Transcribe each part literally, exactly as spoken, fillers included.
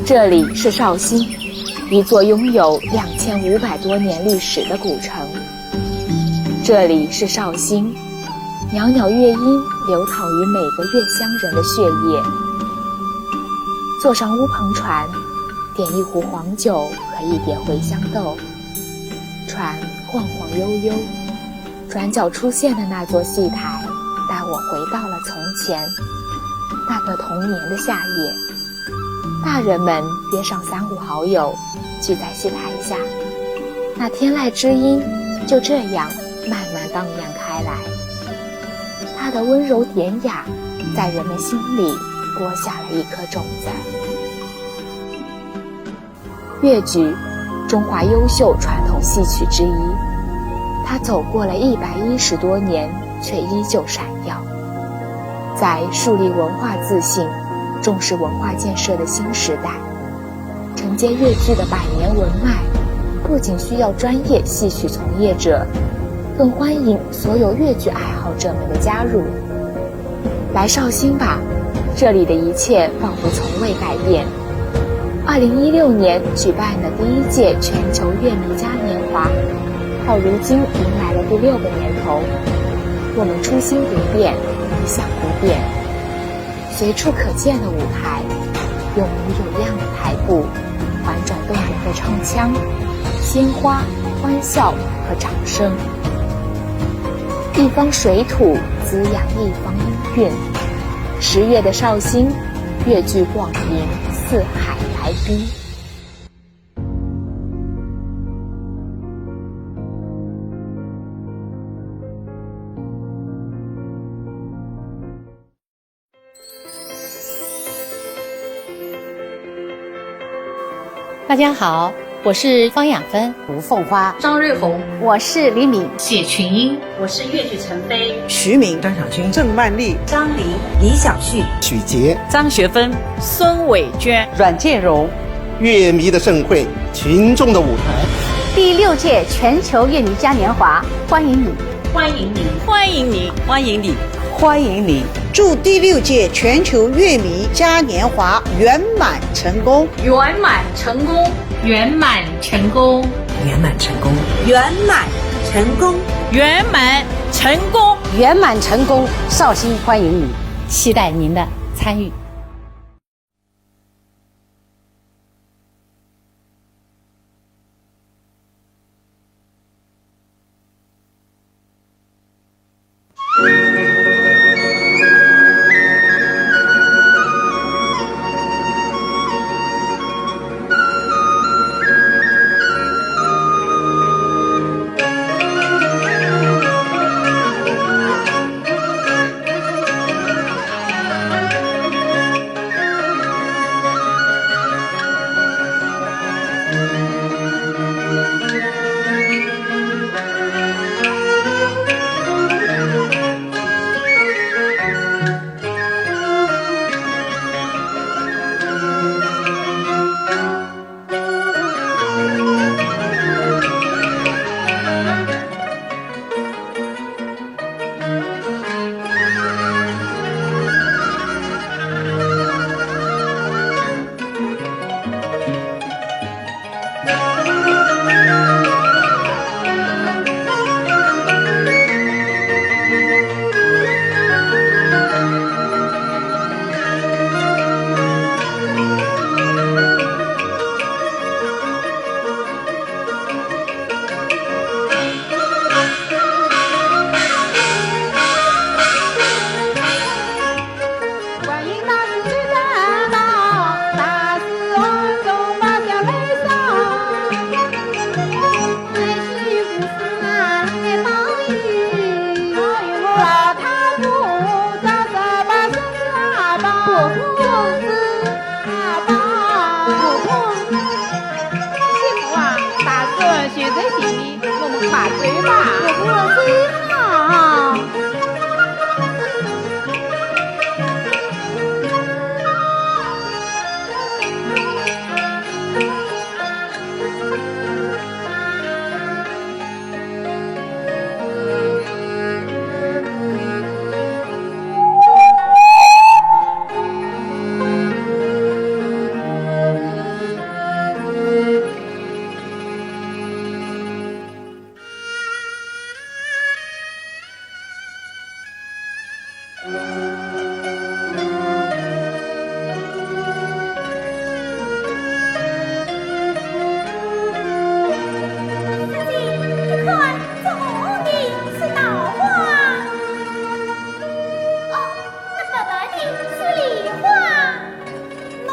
这里是绍兴，一座拥有两千五百多年历史的古城。这里是绍兴，袅袅乐音流淌于每个越乡人的血液。坐上乌篷船，点一壶黄酒和一碟茴香豆，船晃晃悠悠，转角出现的那座戏台，带我回到了从前，那个童年的夏夜。大人们约上三五好友，聚在戏台下，那天籁之音就这样慢慢荡漾开来。它的温柔典雅，在人们心里播下了一颗种子。越剧，中华优秀传统戏曲之一，它走过了一百一十多年，却依旧闪耀。在树立文化自信、重视文化建设的新时代，承接越剧的百年文脉，不仅需要专业戏曲从业者，更欢迎所有越剧爱好者们的加入。来绍兴吧，这里的一切仿佛从未改变。二零一六年举办的第一届全球越迷嘉年华，到如今迎来了第六个年头。我们初心不变，理想不变。随处可见的舞台，用模有样的台步，婉转动人的唱腔、鲜花、欢笑和掌声。一方水土滋养一方音韵。十月的绍兴，越剧广迎四海来宾。大家好，我是方亚芬、吴凤花、张瑞红，我是李敏、谢群英，我是越剧陈飞、徐明、张小军、郑曼丽、张琳、李小旭、许杰、张学芬、孙伟娟、阮建荣。越迷的盛会，群众的舞台。第六届全球越迷嘉年华，欢迎你。欢迎您，欢迎您，欢迎您，欢迎您！祝第六届全球越迷嘉年华圆满成功！圆满成功！圆满成功！圆满成功！圆满成功！圆满成功！圆满成功！绍兴欢迎你，期待您的参与。小姐，你看，这红的是桃花。哦，那白白的是梨花。喏。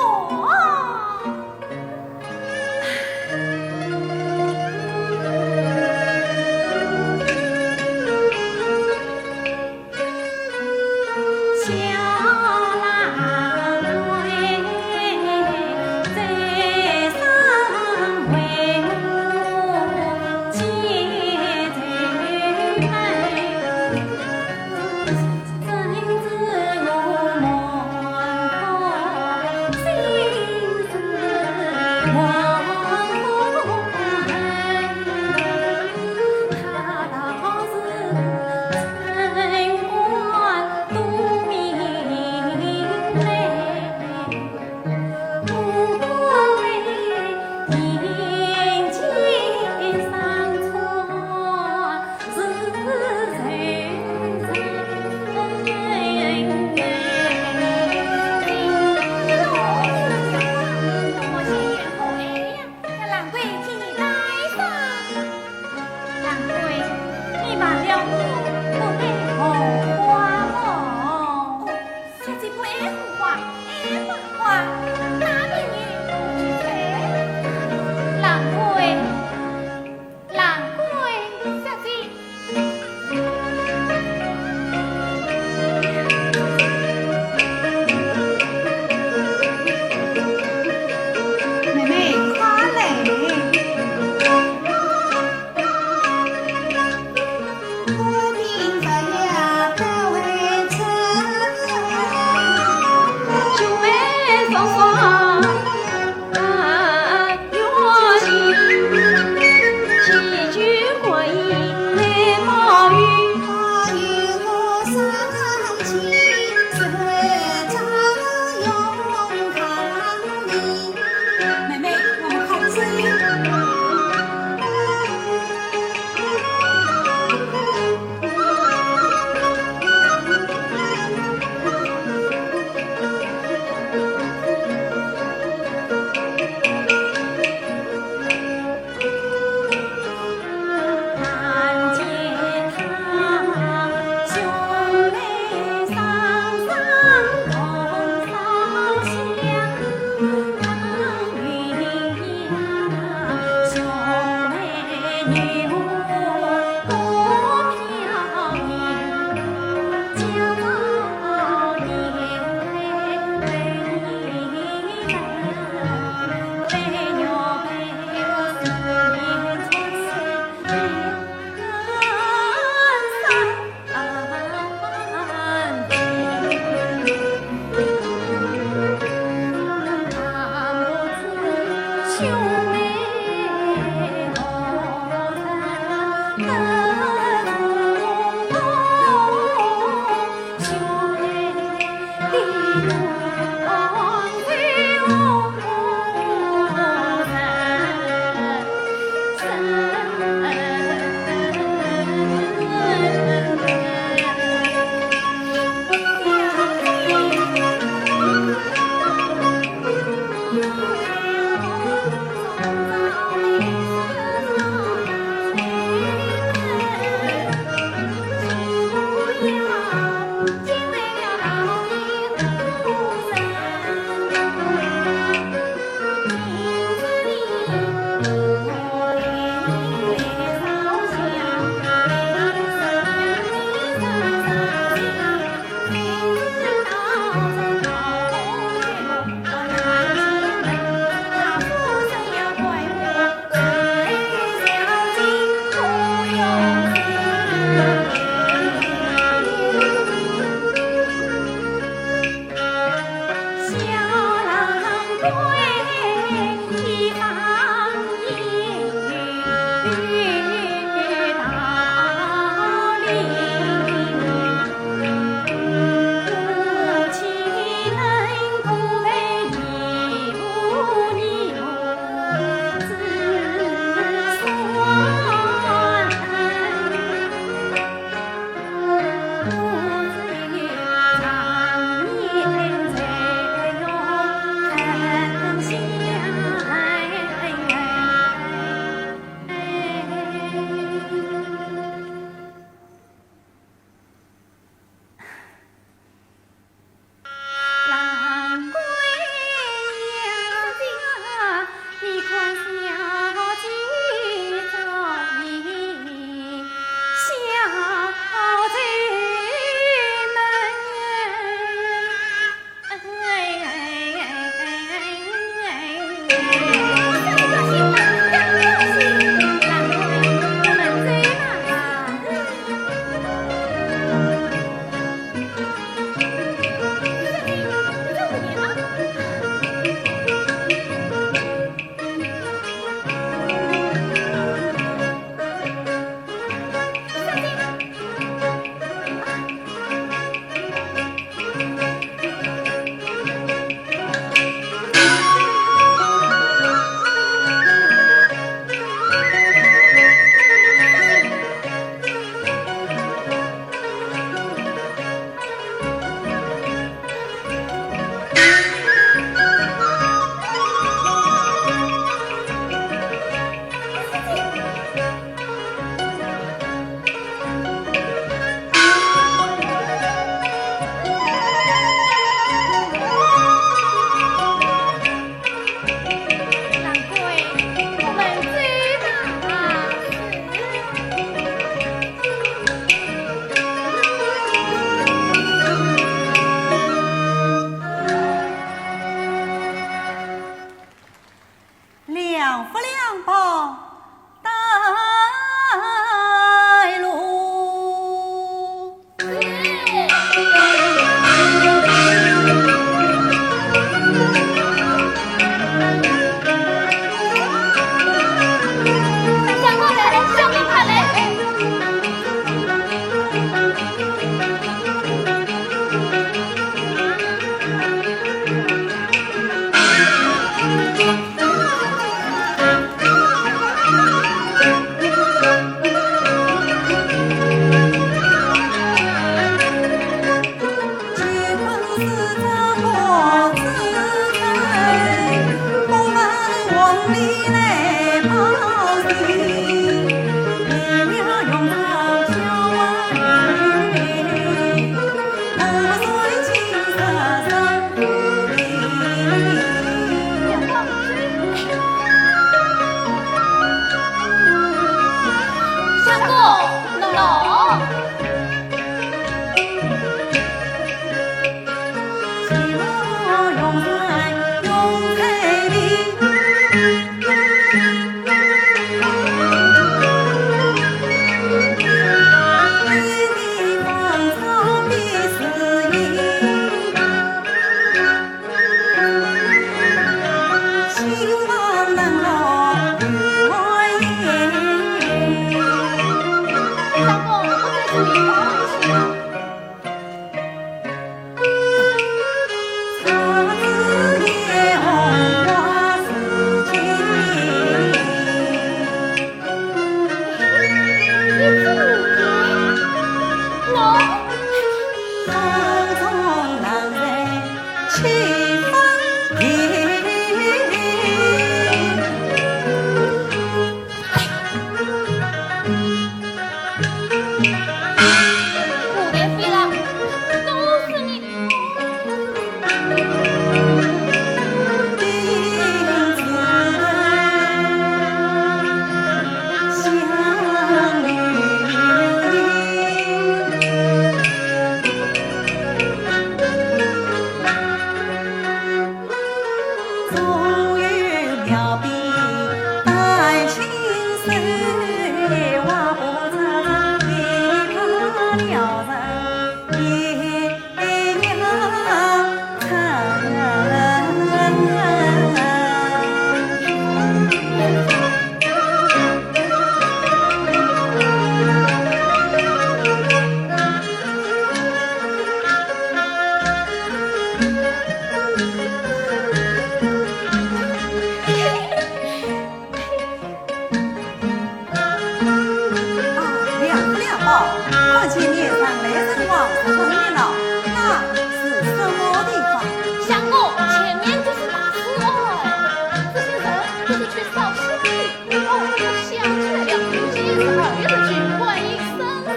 很热闹，那是什么地方？相公，前面就是大寺哦。这些人都是去烧香的。哦，我想起来了，今天是二月十九，观音生日。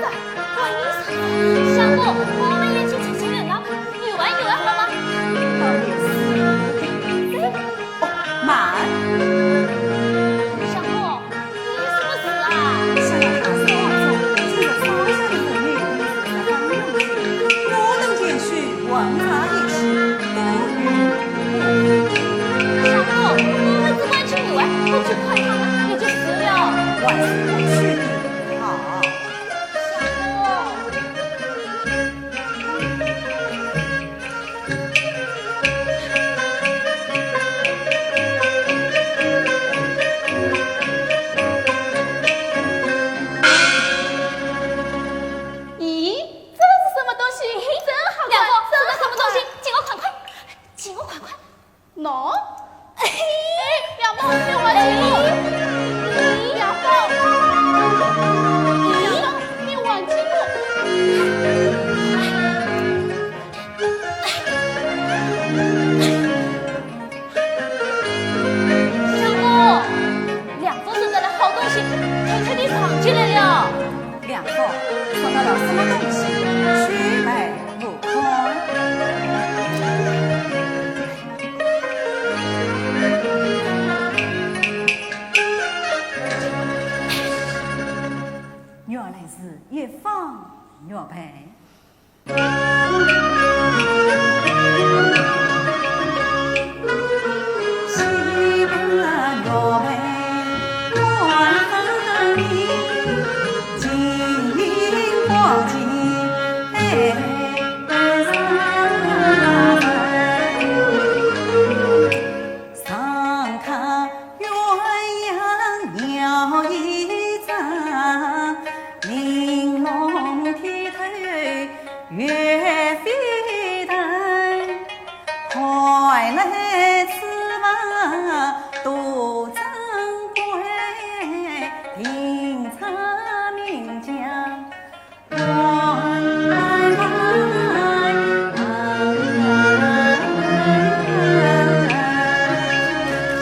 观音生日，相公，我们也去吃吃热闹，游玩游玩好吗？倒也是。哎，哦，慢。相公， 你什么事啊？想要大师望重，今日烧香的人员都是十分拥挤，我等前去观察一下，都有不同。相公，我们只管去游玩，不去管他们，你就是了。还是不去的好。相公。 咦，这是什么东西？真好看！梁峰，这是什么东西？给我看看，给我看看。喏，哎，梁峰，你还给我。梁峰，梁峰，你还给我。 相公，梁峰送到了好东西，偷偷地藏起来了。梁峰送到了什么东西？须眉勿看。原来是一方玉佩。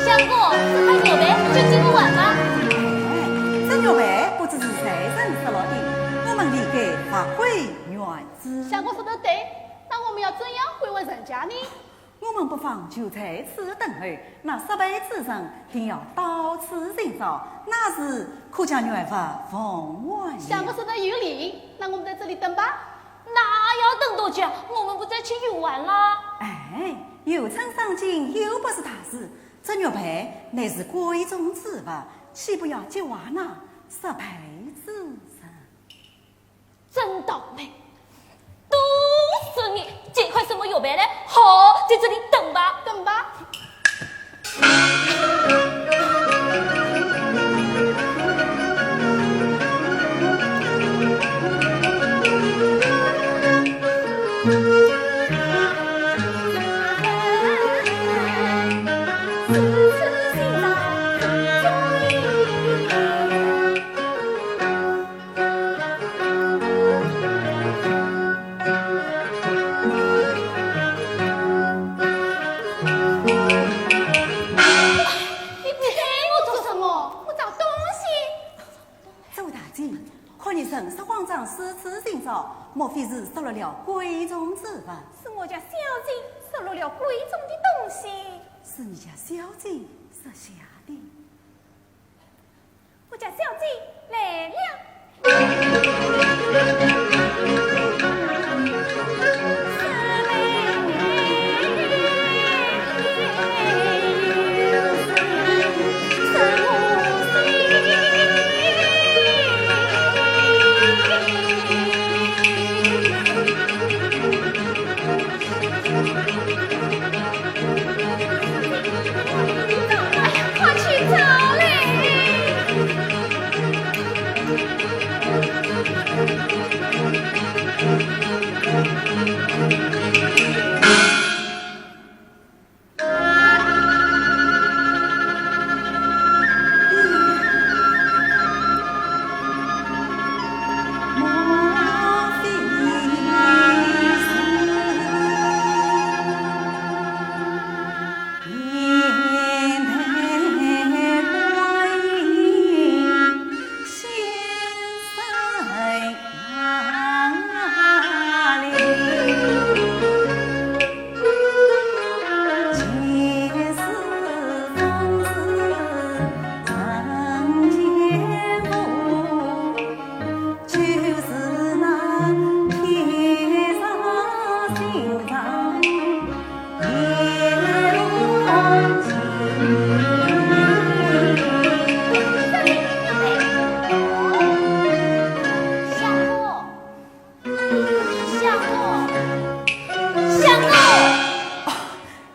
相公，这块玉佩就给我玩吧。哎，这玉佩不知是谁人失落的，我们理该发回原主。相公说得对，那我们要怎样归还人家呢？ 我们不妨就在此等候，那失佩之人定要到此寻找，那时可将玉佩奉还。相公说得有理，那我们在这里等吧。那要等多久？我们不再去游玩了？哎，游春赏景又不是大事，这玉佩乃是贵重之物，岂不要急坏那失佩之人？ 真倒霉，都是你！这块什么玉佩嘞？好，在这里等吧，等吧。 你推我做什么？我找东西。这位大姐，看你神色慌张，四处寻找，莫非是失落了贵重之物？是我家小姐失落了贵重的东西。是你家小姐失下的？ 我家小姐来了。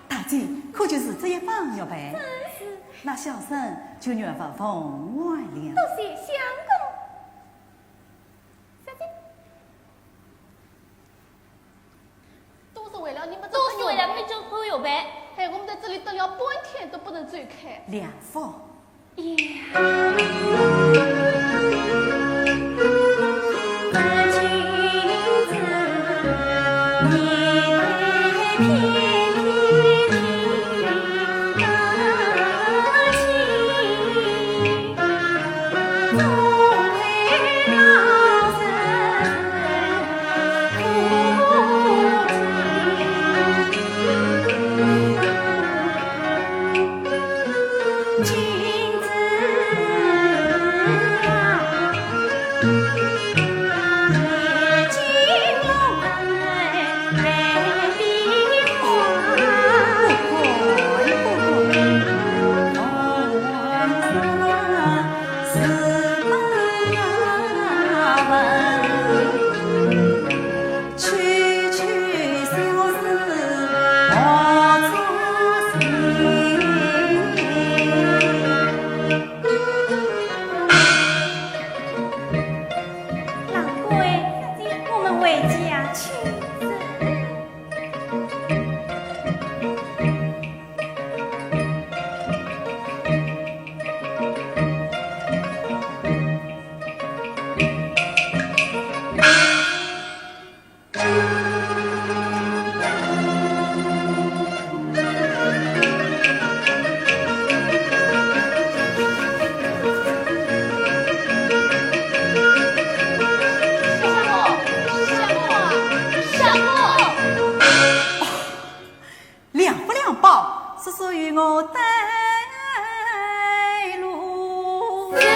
大姐，可就是这一方玉佩？正是。那小生就愿勿奉还了。多谢相公。小姐，都是为了你们这个玉佩。都是为了你这个玉佩。哎，我们在这里等了半天都不能走开。梁福。 兰桂，我们回家去。 梁福梁宝，速速与我带路。是。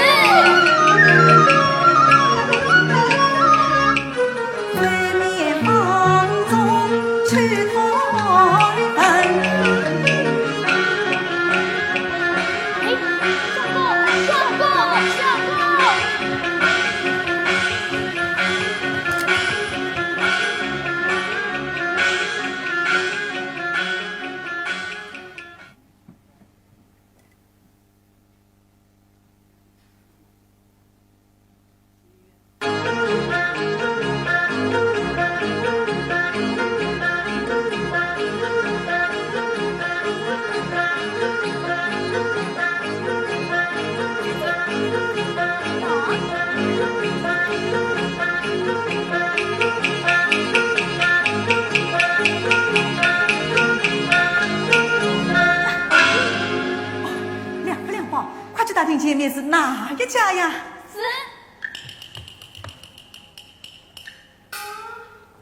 梁福梁宝，快去打听前面是哪一家呀？是。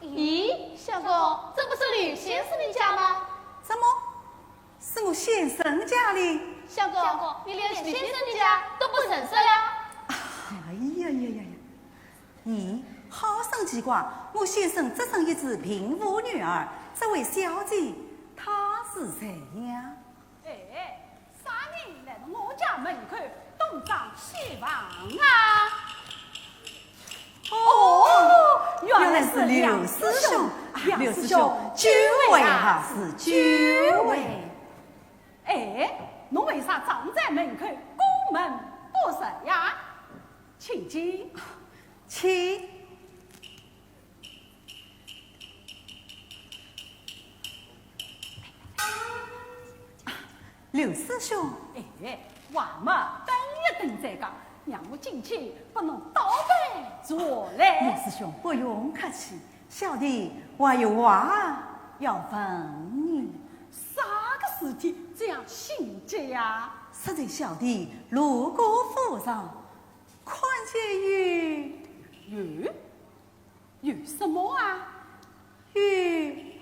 咦，相公，这不是柳先生的家吗？怎么，是我先生家哩？相公，相公，你连柳先生的家都不认识了？哎呀呀呀呀！咦，好生奇怪，我先生只生一子并无女儿，这位小姐她是谁呀？ 哎，啥人来到我家门口东张西望啊？哦，原来是柳师兄。柳师兄，啊，柳师兄，久违啊，久违啊。是久违。哎，侬为啥站在门口过门不入呀？请进。请。 柳师兄。哎，话嘛，等一等再讲，让我进去，拨侬倒杯茶来。柳师兄，不用客气，小弟还有话要问你。啥个事体这样心急呀？昨日小弟路过府上，看见有……有？ 有什么啊？有……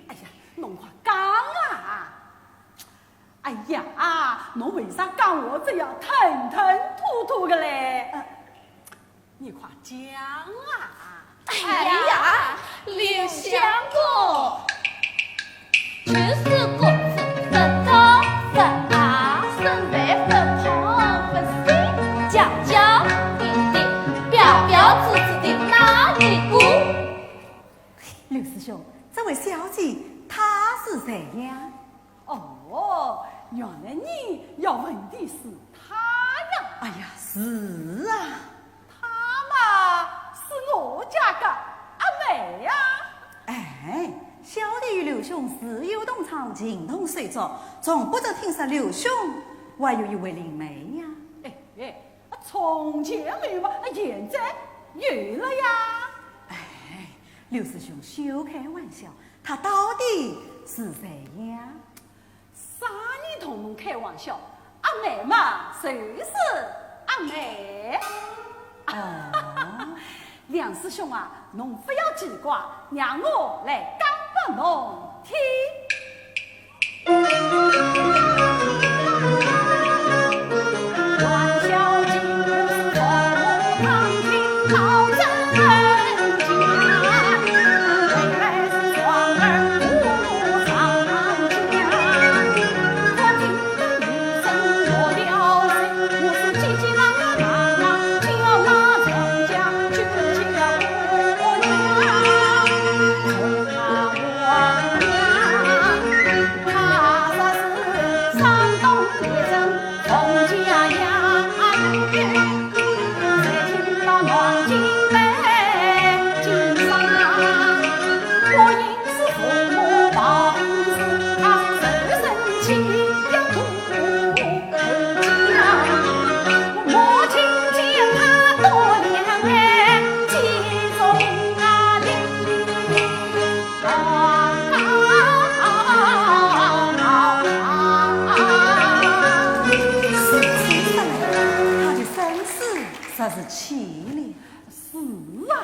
哎呀，侬快讲啊！哎呀，侬为啥讲话这样吞吞吐吐的嘞？呃，你快讲啊！哎呀，柳相公。就是个子不高不矮，身材不胖不瘦，娇娇滴滴，标标致致的那一个。刘师兄，这位小姐她是谁呀？哦，原来你要问的是她呀。哎呀，是啊。她嘛，是我家的阿妹呀。哎，小弟与刘兄自幼同窗，情同手足，从不曾听说刘兄还有一位令妹呀。哎哎，从前没有嘛，现在有了呀。哎，刘师兄休开玩笑，她到底是谁呀？啥人同侬开玩笑？阿妹嘛，就是阿妹。哦。梁师兄啊，侬不要奇怪，让我来讲拨侬听。如此一说来，她的身世实是凄凉。是啊。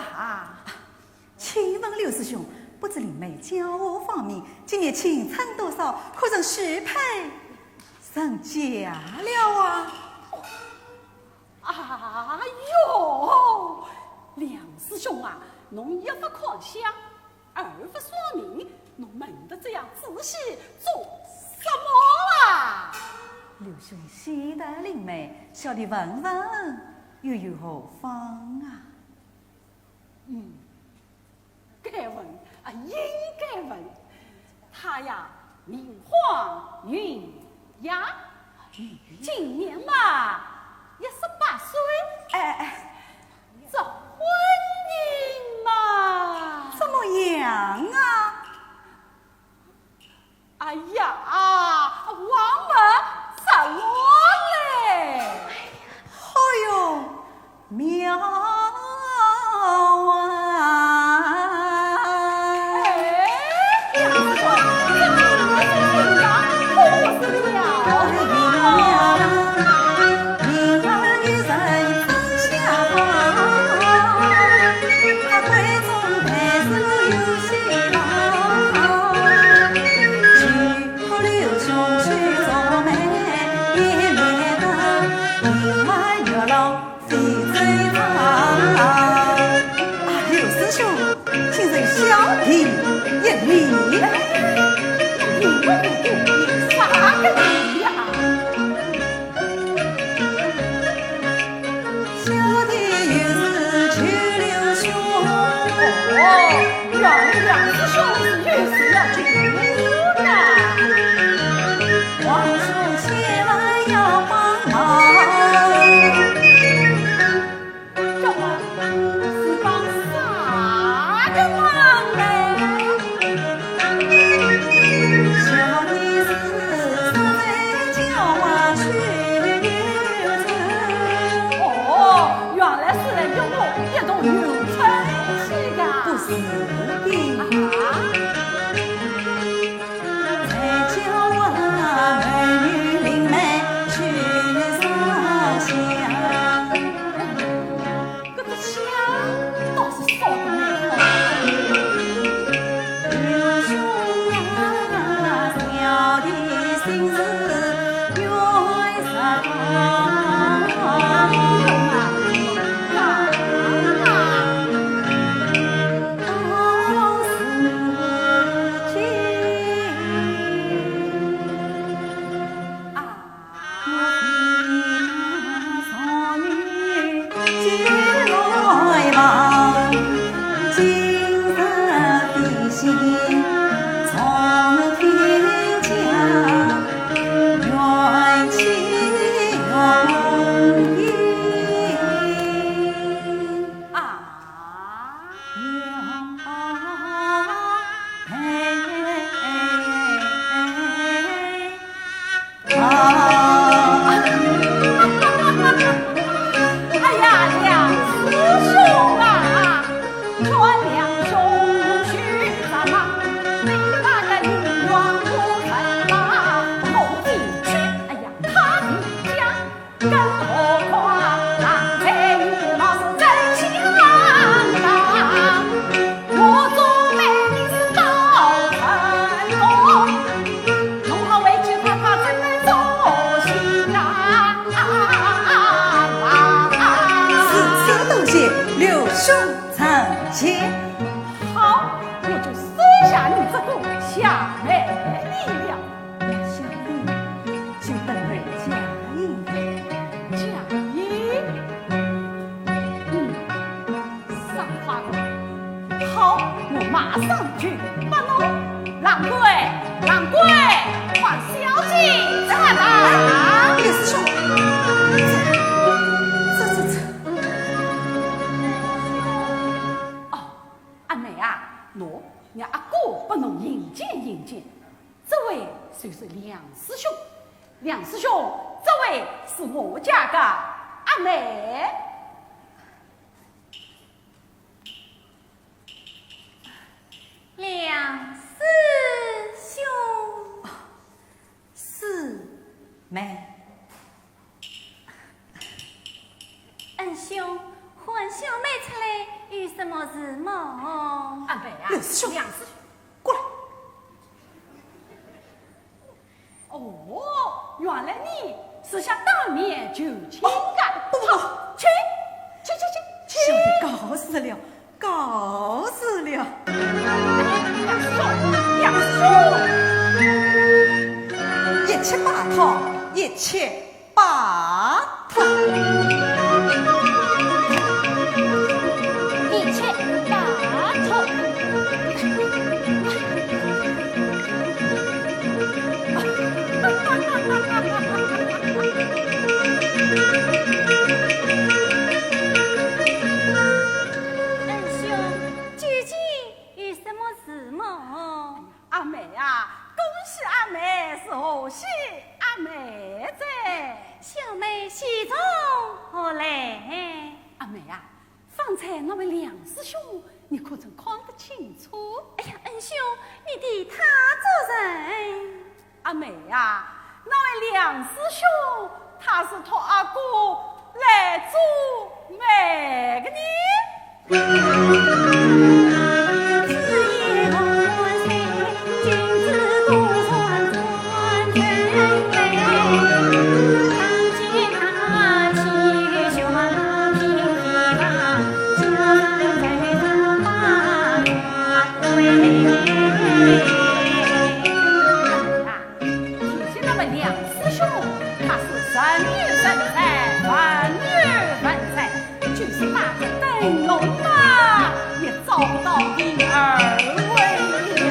请问刘师兄，不知令妹娇嫩芳面，今年青春多少，可曾许配人家了啊？哎哟，梁师兄啊，侬一不看相，二不算命，侬问得这样仔细做什么啊？刘兄喜得令妹，小弟问问又有何妨啊？嗯，该问啊，应该问。她呀，名唤云霞，今年嘛，一十八岁。哎哎，这婚姻嘛，怎么样啊？哎呀，望门着浪嘞。哎呦，妙啊！哎，梁师兄，这个人是谁呀？可不是了。哎呀，梁师兄啊，劝梁兄去咱们，你那个女王不肯吧，我进去，哎呀，她的家，更何况狼在女貌是真心难当。 我做媒人是到成功，弄好回去看他怎能做戏啊！是，是，多谢刘兄成全。好，我就收下你这个下媒了。 小弟就等着嫁人。嫁人？嗯，赏花个。好，我马上去拨侬。郎官，郎官，快小姐这来。哎，刘师兄，这，这，这，这。哦，阿妹啊，喏，让阿哥拨侬引见引见。 这位就是梁师兄，梁师兄，这位是我家的阿妹。梁师兄。师妹。恩兄，唤小妹出来有什么事么？阿妹啊，梁师兄，梁师兄。过来。 哦，原来你是想当面求亲的。哦，不，不，不。好，请，请，请，请，请。小弟告辞了，告辞了。哎，梁师兄，梁师兄。一切拜托，一切 拜托。一切拜托。恩兄，究竟有什么事么？ 阿妹啊，恭喜阿妹，是贺喜阿妹哉。小妹喜从何来？阿妹啊，方才那位梁师兄，你可曾看得清楚？哎呀，恩兄，你替他做甚？阿妹啊，那位梁师兄，他是托阿哥来做媒的呢。提起那么梁师兄，他是人有人才，文有文才，就是把这灯笼嘛，也照不到第二位了。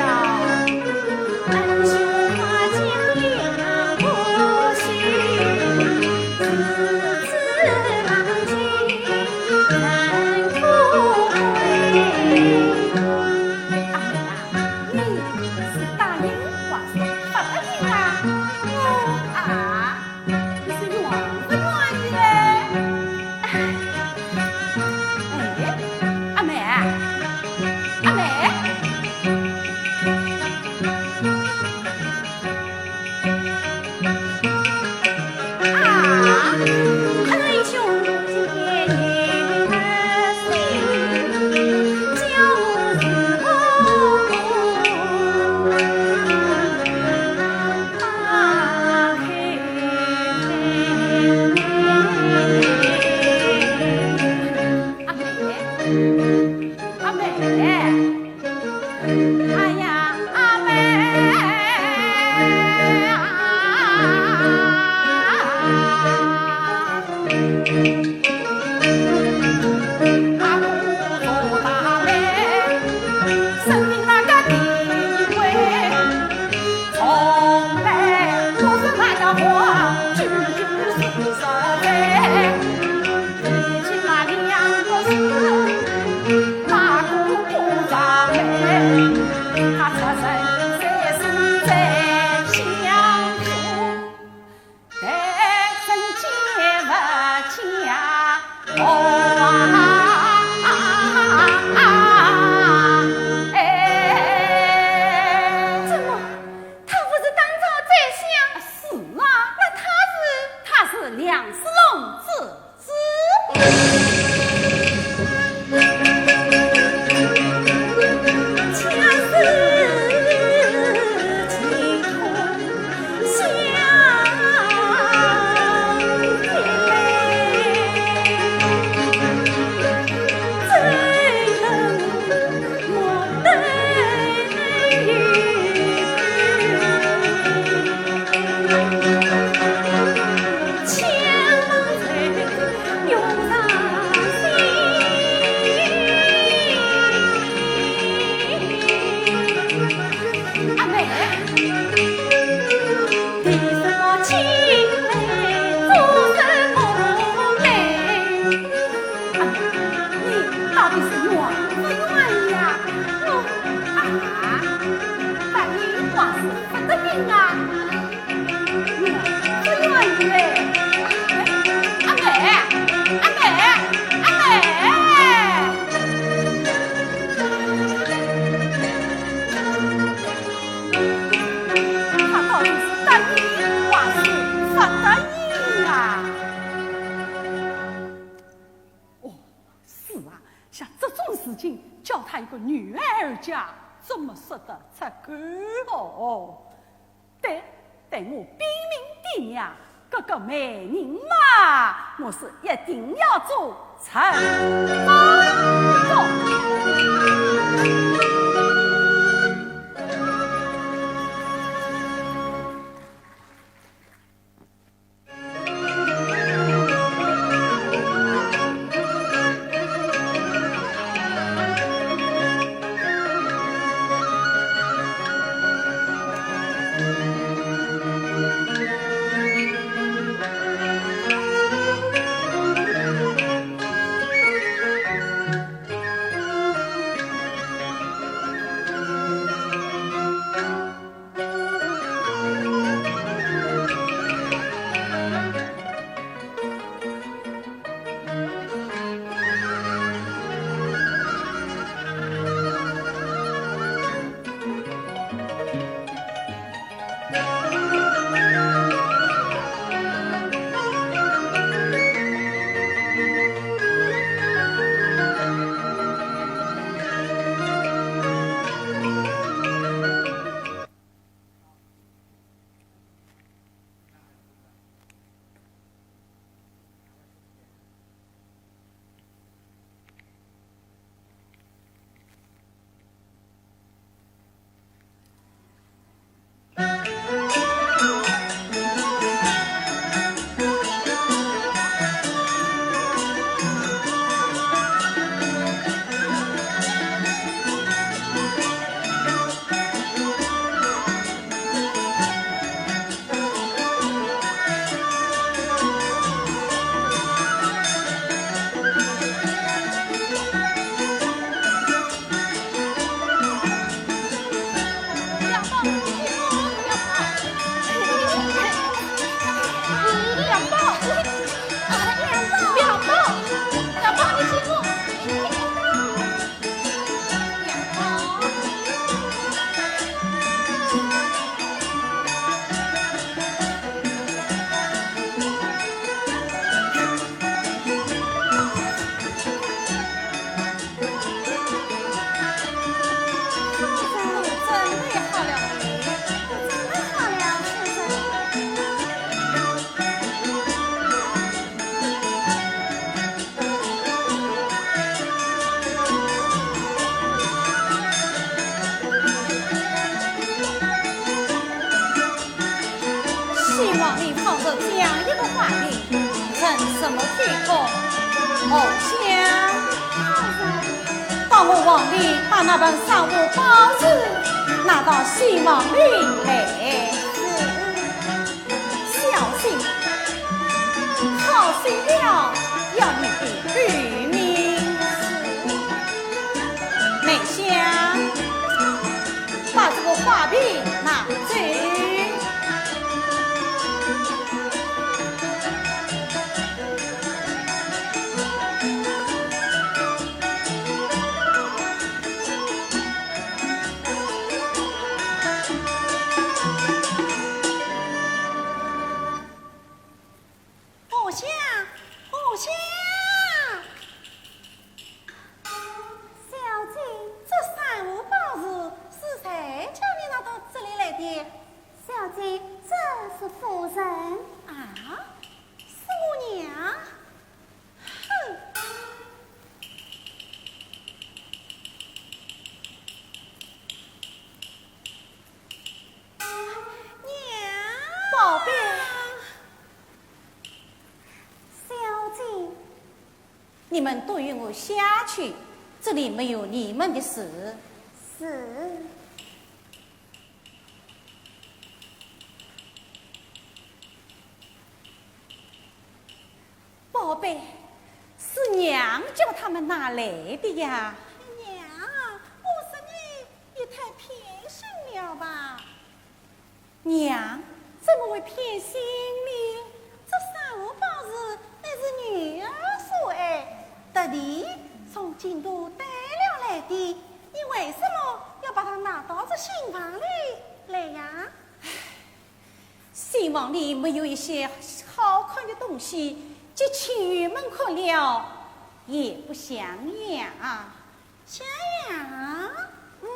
你是答应还是不答应啊？我啊，你是愿不愿意嘞？哎，阿妹，阿妹。 阿妹，哎呀，阿妹啊！阿哥做大媒，生命那个地位，从来不是那个话，句句是实在。 提起那两个字，那个不着眉，他出生在是在乡村。家怎么说得出口哦？对，待我禀明爹娘，搿个媒人嘛，我是一定要做成功的。西王爷放着这样一个花瓶，成什么天宫？荷香，帮我往里把那盆珊瑚宝石拿到西王里来。 小心，好心了，要你的狗命。梅香，把这个花瓶拿走。 荷香，荷香！小姐，这珊瑚宝石是谁叫你拿到这里来的？小姐，这是夫人。啊，是我娘？ 哼！娘！宝贝。小姐。你们都与我下去，这里没有你们的事。是。 宝贝，是娘叫他们拿来的呀。娘，我说你也太偏心了吧。娘，怎么会偏心呢？这珊瑚宝石乃是女儿所爱，特地从京都带了来的，你为什么要把它拿到这新房里来呀？ 新房里没有一些好看的东西，给亲友们看了也不像样。像样？嗯，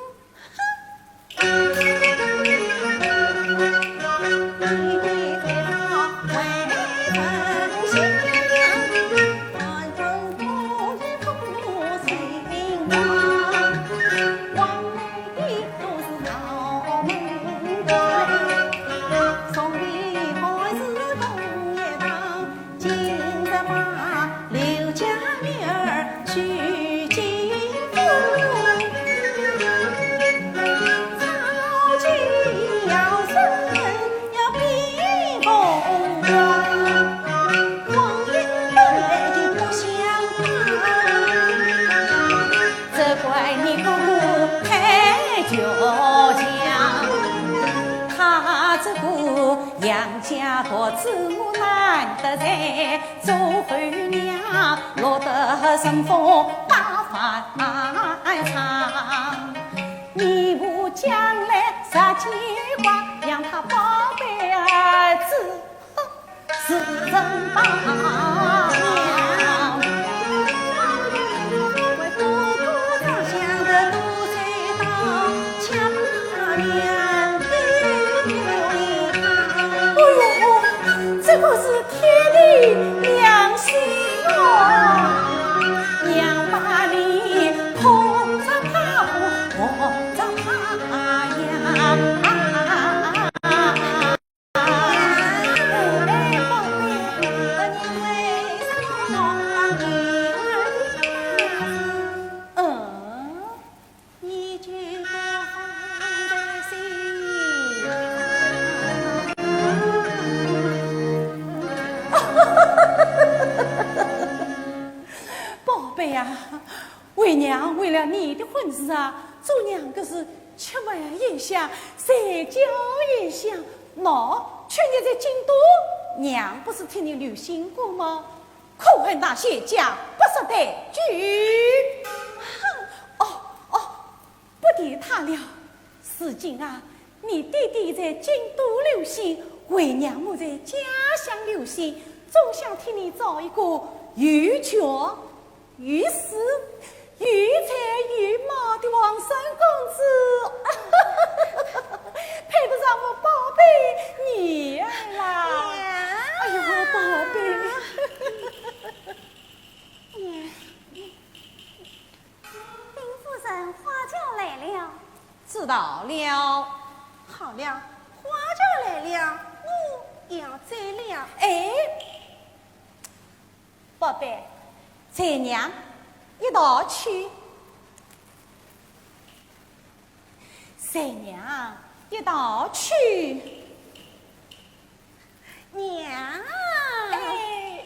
姑，杨家独子我难得在，做后娘落得顺风把饭尝。你我将来十牵挂，让他宝贝儿子是人保呀。哎呦，这个是天地良心哦，娘把你捧着她，捧着她呀。哎，宝贝，你为什么把女儿的大事，嗯，你就不放在心上？宝贝呀，为娘为了你的婚事啊，做娘的是吃饭也香，睡觉也香。喏，去年在京都，娘不是替你留心过吗？可恨那谢家不识抬举。哼，哦，哦，不提他了。如今啊，你爹爹在京都留心，为娘我在家乡留心，总想替你找一个有权 有势、有才有貌的王孙公子，配得上我宝贝女儿啦。娘。哎呦，宝贝。娘，禀夫人，花轿来了。知道了。好了，花轿来了，我要走了。哎， 宝贝，随娘一道去。随娘一道去。娘。哎。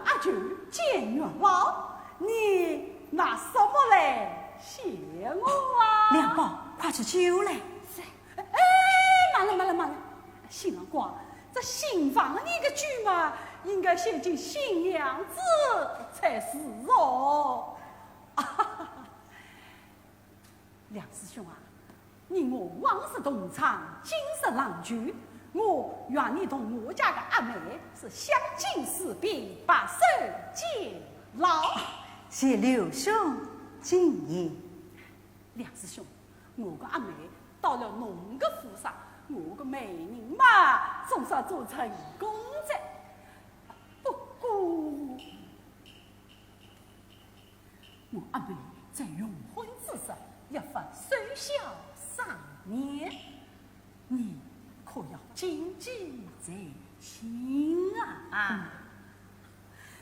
阿舅见月老，你拿什么来谢我啊？梁宝，快取酒来。是。哎，慢了，慢了，慢了，新郎官，这新房里的酒嘛，应该献给新娘子才是哦。梁师兄啊，你我往日同窗，今日郎舅，我愿你同我家的阿妹是相敬如宾，白首偕老。谢刘兄金言。梁师兄，我的阿妹到了侬的府上，我的媒人嘛，总算做成功哉。不过， 我阿妹在用婚之时，一番守孝上面，你可要谨记在心啊！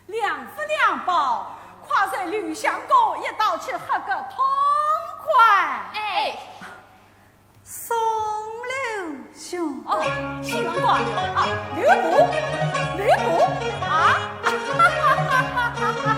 梁福梁宝，快随刘相公一道去喝个痛快！哎， 送刘兄。哦，新郎官啊，刘伯，刘伯啊！你相公真好，真好。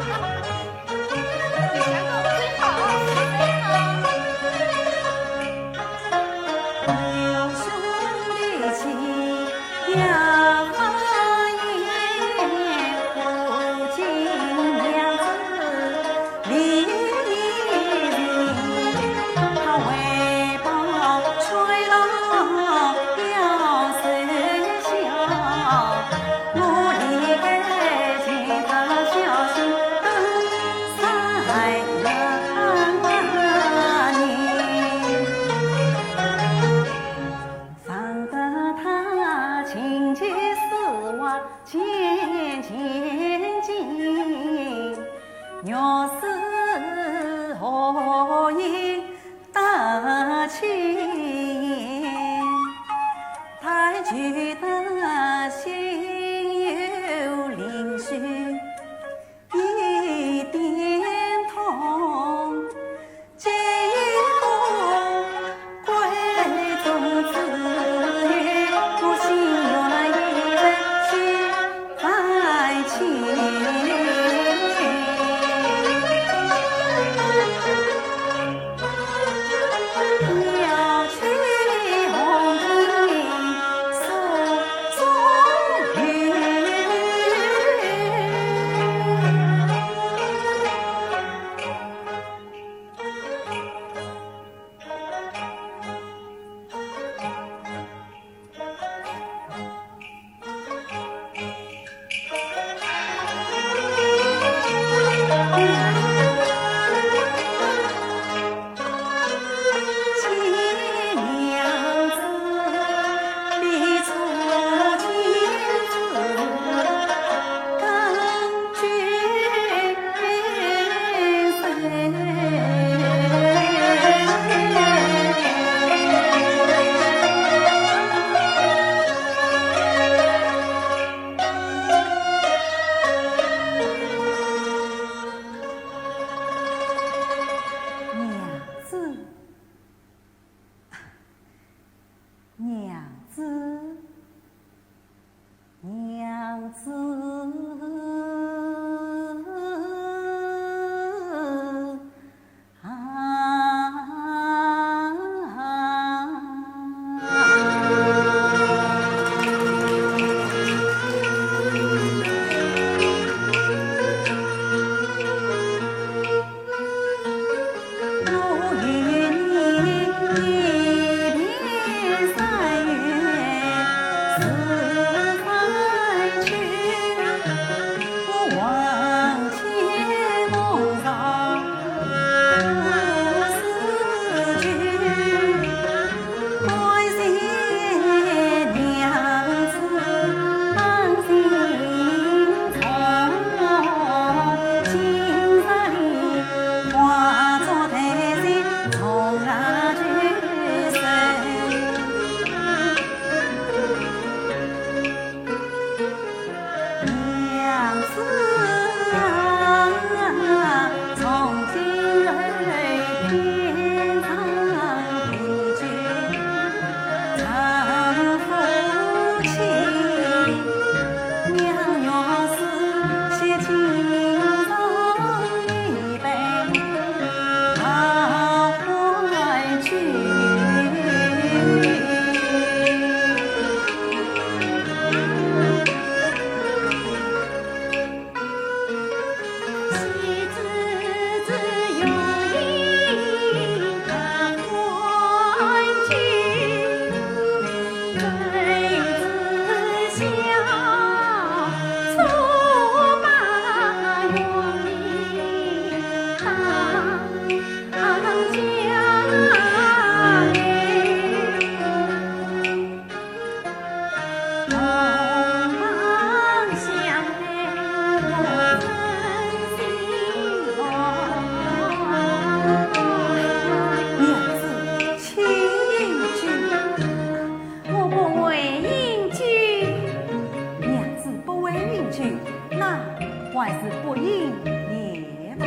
还是不应也罢。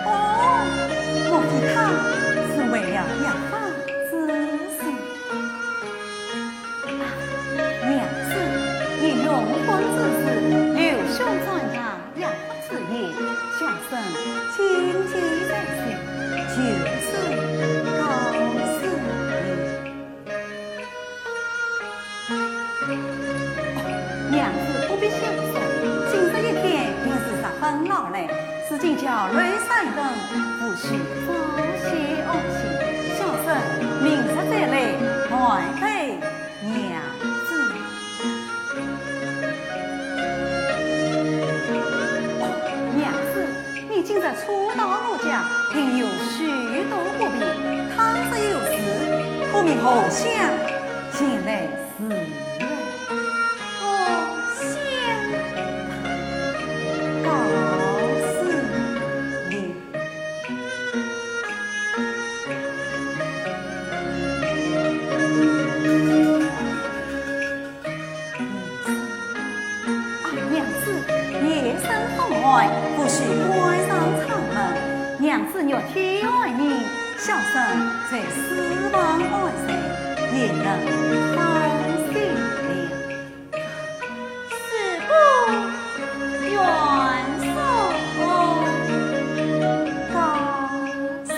哦，莫非他是为了药方之事？啊，娘子，你用婚之事，刘兄传达药方之意，小生谨记在心，就此告辞。 娘子不必谢礼，今日一天也是十分劳累，如今叫累散一顿，不须早些安歇。小生明日再来陪陪娘子。哦，娘子， 你今日初到我家，定有许多不便，倘若有事，可命荷香前来侍候。荷香，告辞了。 啊，娘子，夜深风寒，不须关上窗门。娘子若天寒命，小生在书房安睡，也能放心了。事不远送，告辞。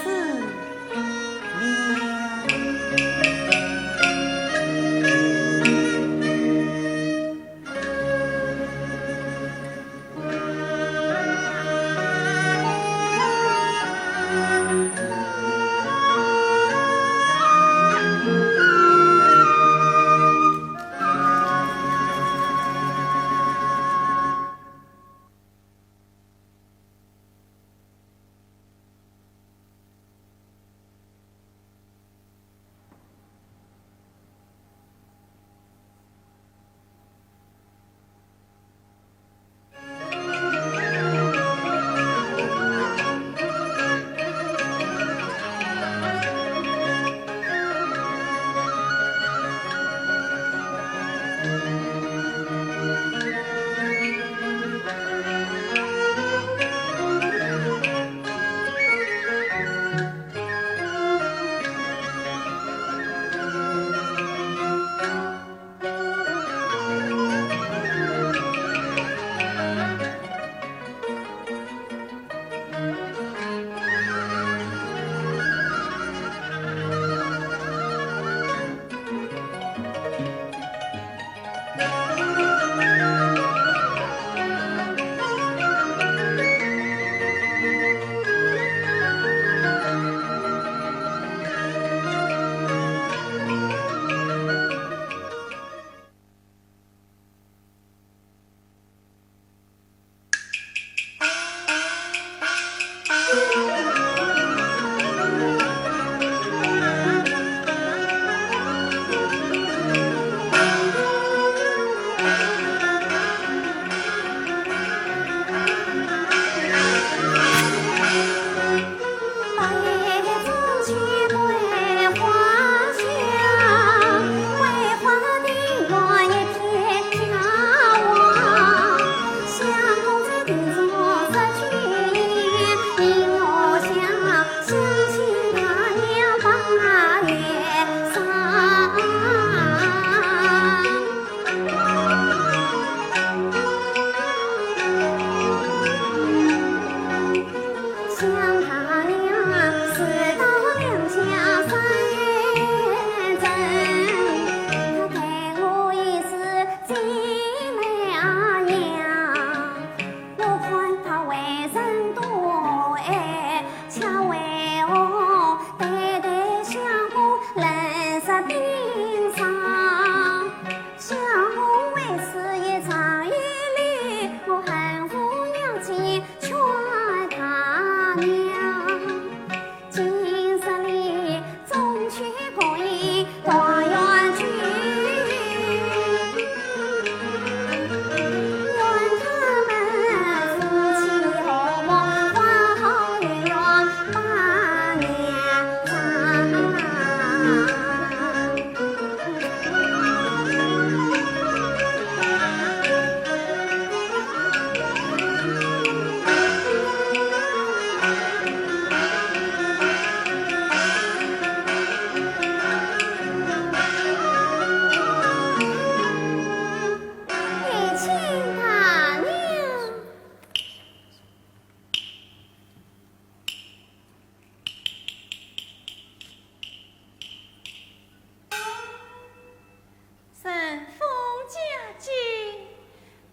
顺风家境，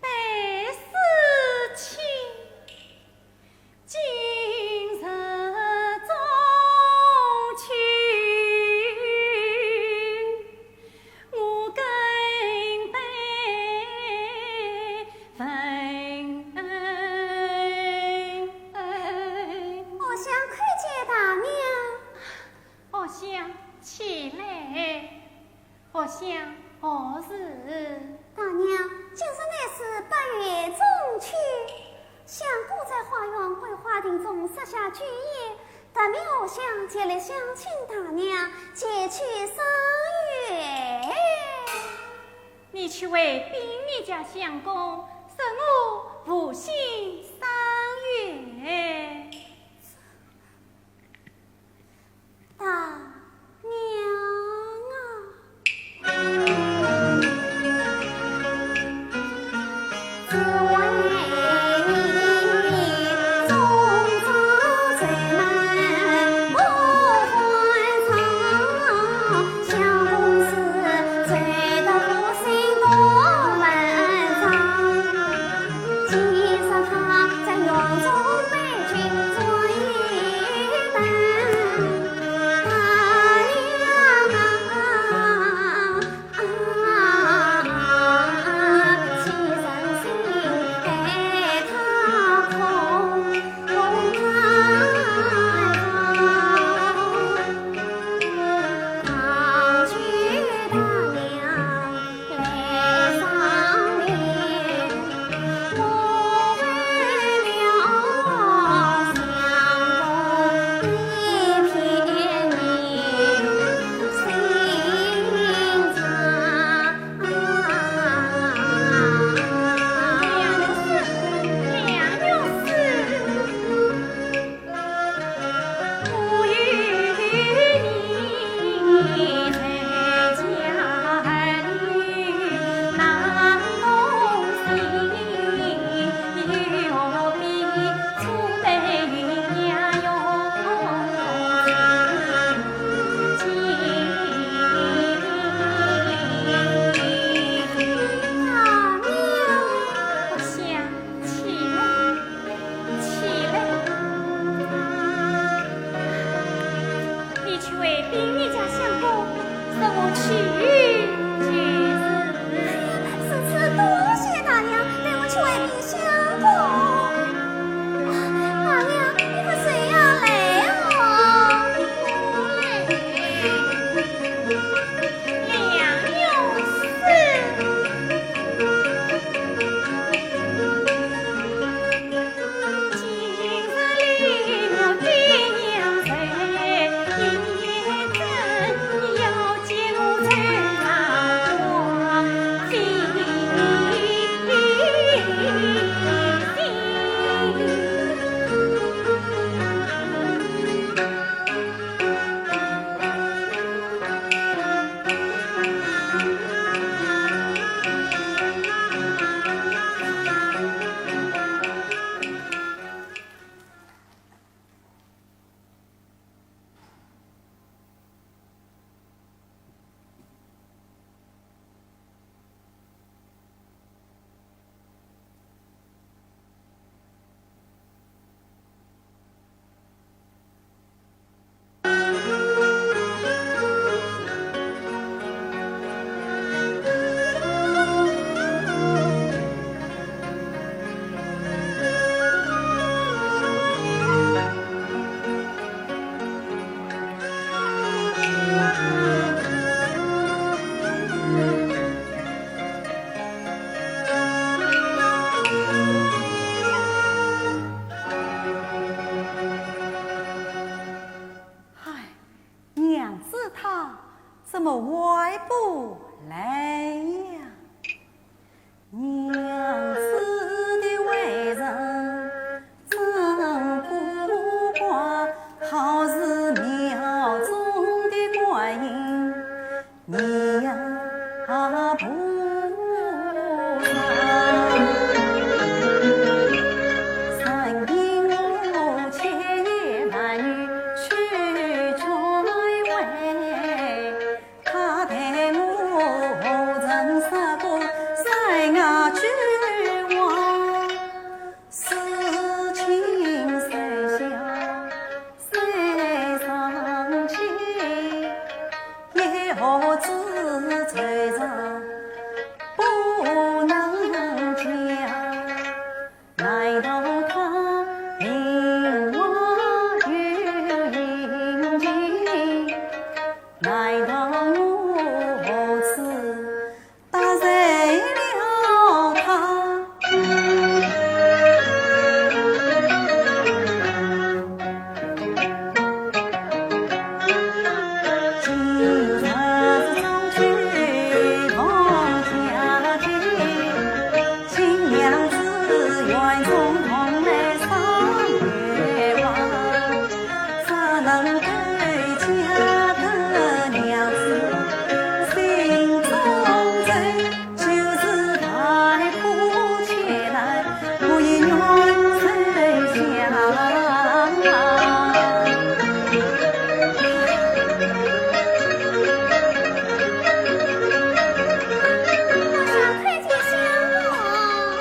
百事清。今日中秋，我更得问安。荷香叩见大娘。荷香，起来。 荷香，何事？大娘，今日乃是八月中秋，相公在花园桂花亭中设下酒宴，特命荷香前来相请大娘，前去赏月。你去回禀你家相公，说我无心赏月。 大娘啊。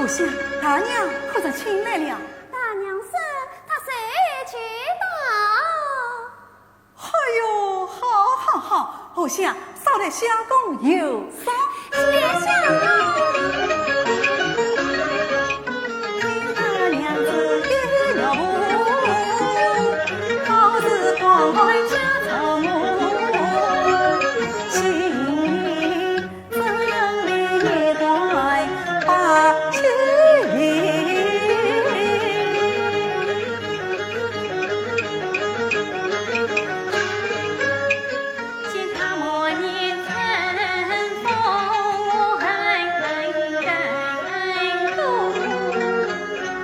哦，想大娘可曾请来了？大娘说她随即到。哎哟，好，好，好，荷香，少来相公有赏。谢相公。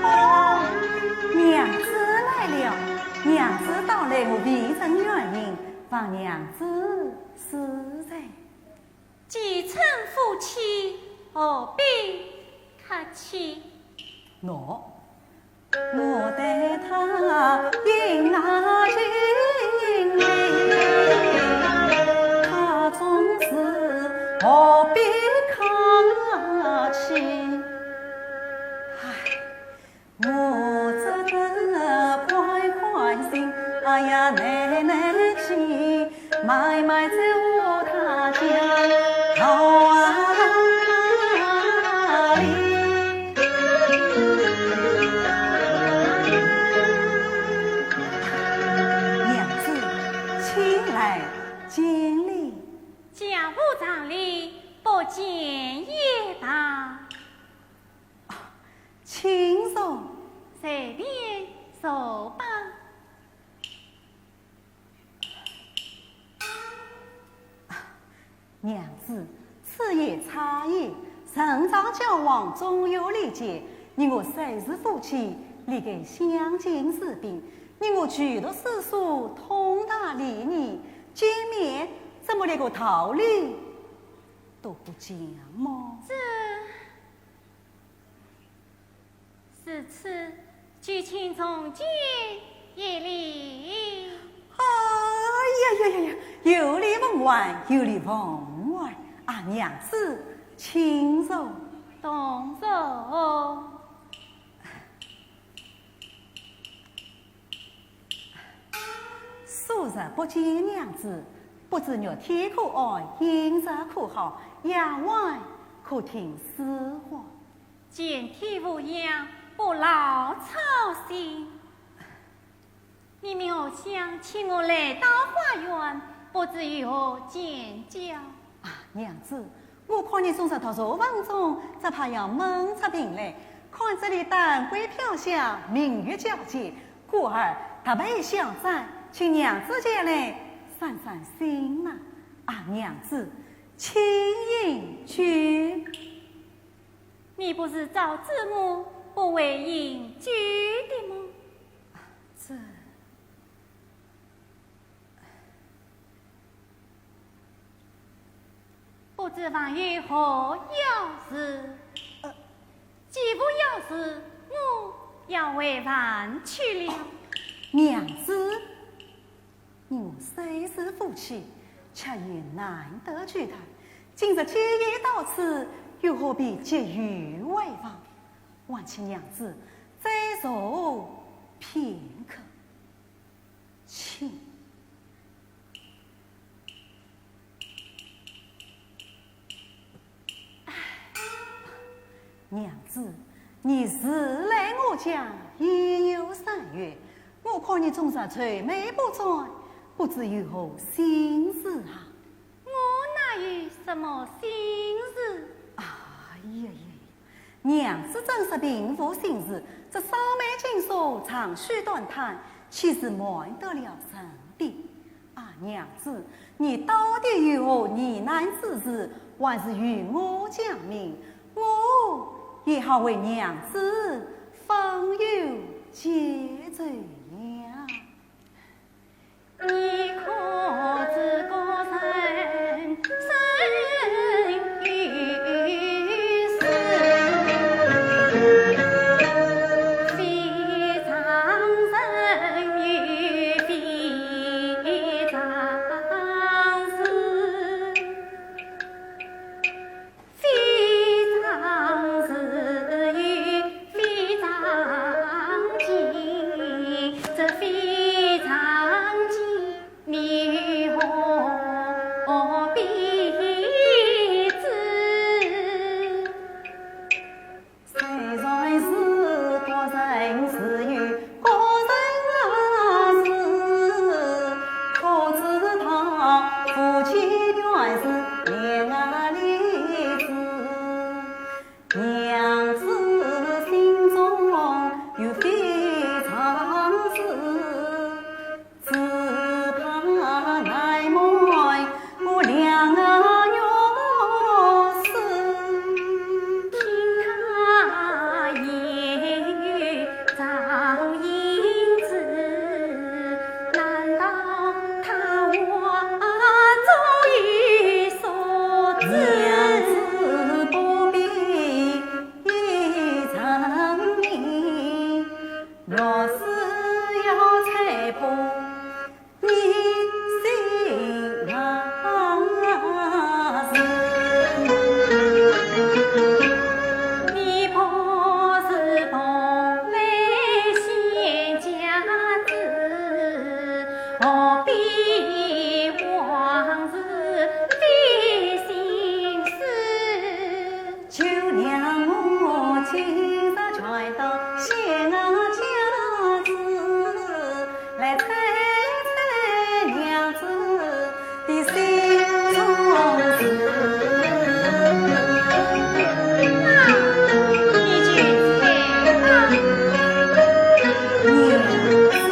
哦，娘子来了。娘子到来，我未曾远迎，望娘子恕罪。 既成夫妻，何必客气？喏，我待她应那情理，她总是何必客气？唉， 我只得宽宽心，哎呀，耐耐心，慢慢走她家道啊哩。娘子，请来见礼。家父长礼，不见也罢。 请坐。随便坐吧。娘子，此言差矣。人长交往总有礼节，你我虽是夫妻，理该相敬如宾。你我俱读诗书，通达礼仪，见面怎么连个道理都不讲么？这 如此，就请重见一礼。哎呀呀呀呀，有礼奉还，有礼奉还。啊，娘子，请坐。同坐。数日不见娘子，不知玉体可安，饮食可好，丫鬟可听使唤？ 全体无恙，不劳操心。你们荷香请我来到花园，不知有何见教？啊，娘子，我看你总是独坐房中，只怕要闷出病来。看这里丹桂飘香，明月皎洁，故而特备小盏，请娘子前来散散心呐。啊，娘子，请饮酒。 你不是早知我不会饮酒的吗？这……不知还有何要事？呃，既无要事，我要回房去了。娘子， 你我虽是夫妻，却也难得聚谈。今日既已到此，又何必急于回房？还请娘子再坐片刻。请。娘子，你自来我家已有三月，我看你总是愁眉不展，不知有何心事啊？我哪有什么心事？哎呀呀，娘子真是并无心事，这双眉紧锁，长吁短叹，岂是瞒得了人的？ 啊，娘子，你到底有何疑难之事，还是与我讲明，我也好为娘子分忧解愁呀。你可知古人生于斯，非常人有 非常时，非常时有非常情，这非常情你何必知？ 虽然是个人自有个人事，可知他夫妻原是恋爱的事。娘子心中有非常事， 只怕难瞒我两个月事。听他言语早应知，难道他话早有所知？娘子不必疑，成疑，若是要猜破 你心啊事。你不是蓬莱仙家子，何必往事费心思？ 就让我今日转到仙家子，来猜猜娘子的心中事。啊，你去猜吧。娘子。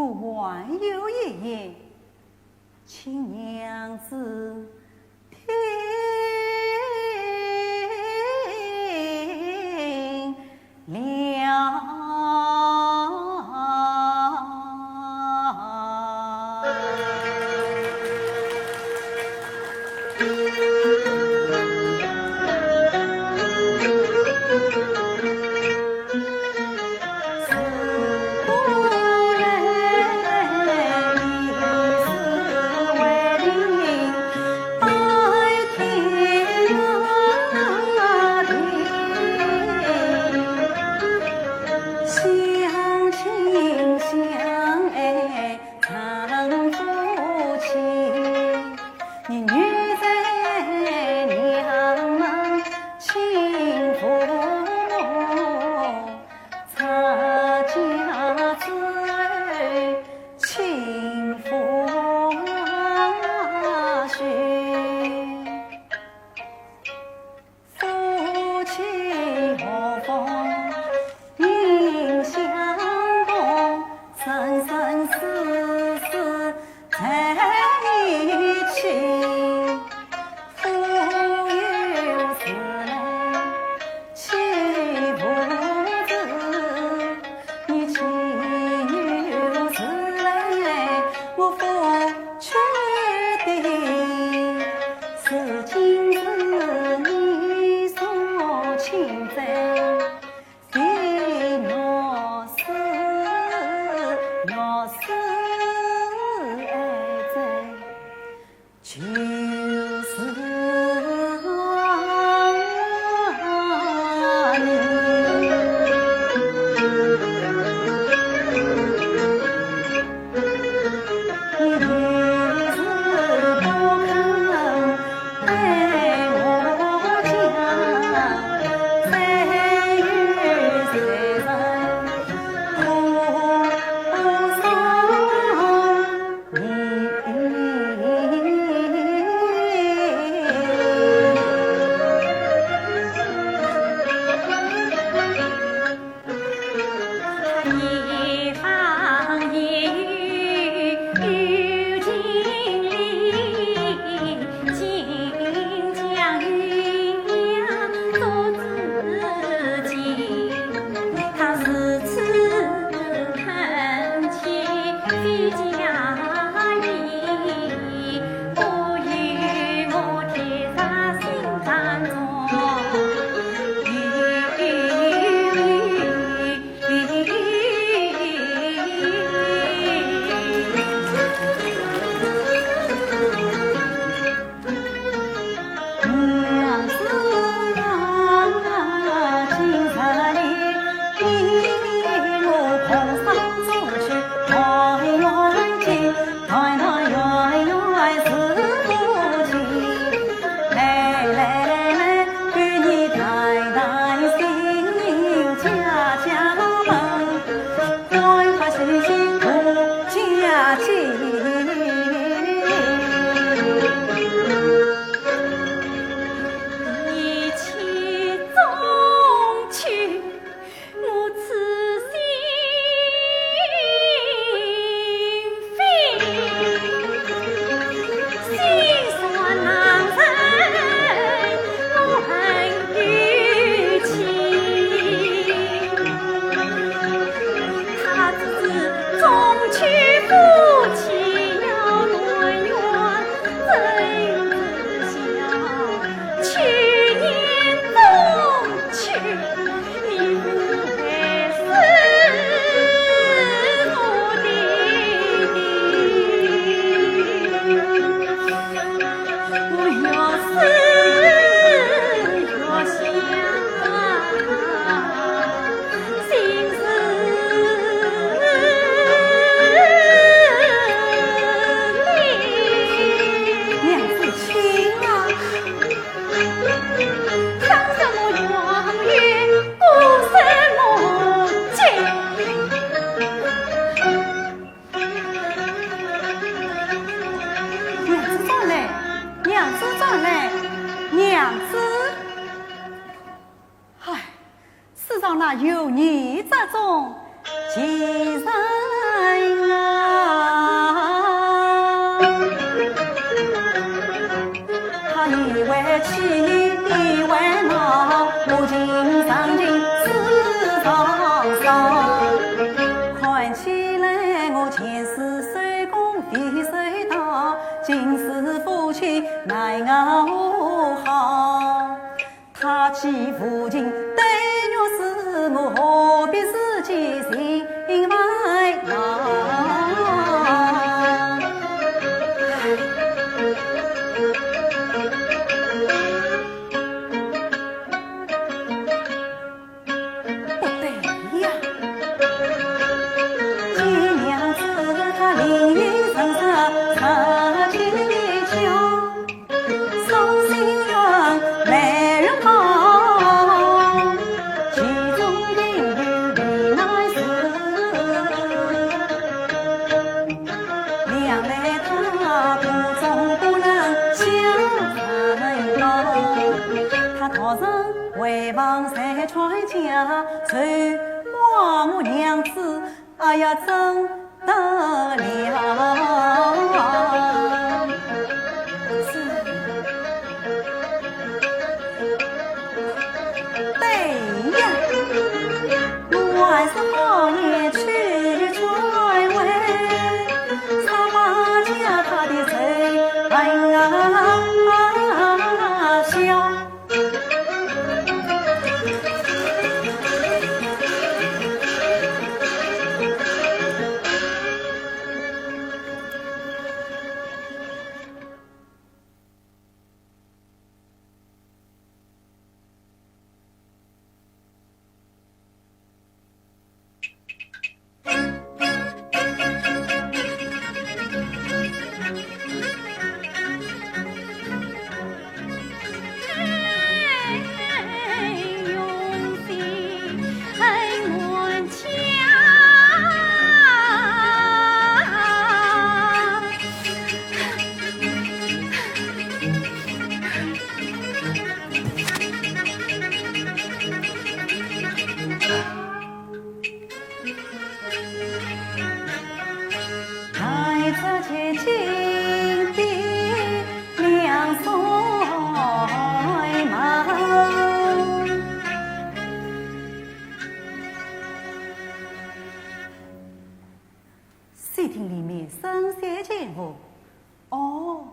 我还有一言，请娘子听了。娘子转来，娘子转来，娘子。唉，世上哪有你这种奇人啊？起你为马，我情上情似沧桑。看起来我前世手工非手大，今世夫妻奈何何？他既无情，对我似母，何必自己心烦恼？ 不对呀。 他大人回房在船家，谁骂我娘子，哎呀，怎得了？对呀，我还是好言去转回，他骂家他的仇恨啊，消。 带着洁净的两双鞋。 西厅里面神仙见佛。哦，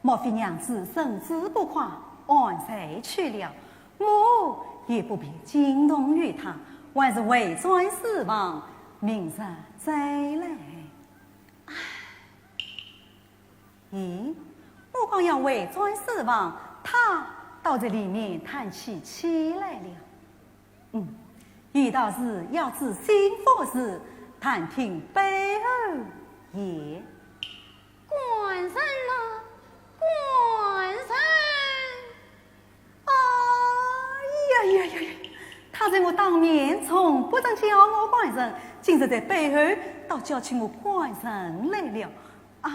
莫非娘子身子不快，安睡去了？我也不便惊动于她，还是回转书房，明日再来。唉，咦，我刚要回转书房，她倒在里面叹起气来了。 嗯，有道是要知心腹事，但听背后言。官人呐，官人！哎呀呀呀呀！他在我当面从不曾叫我官人，今日在背后倒叫起我官人来了。哎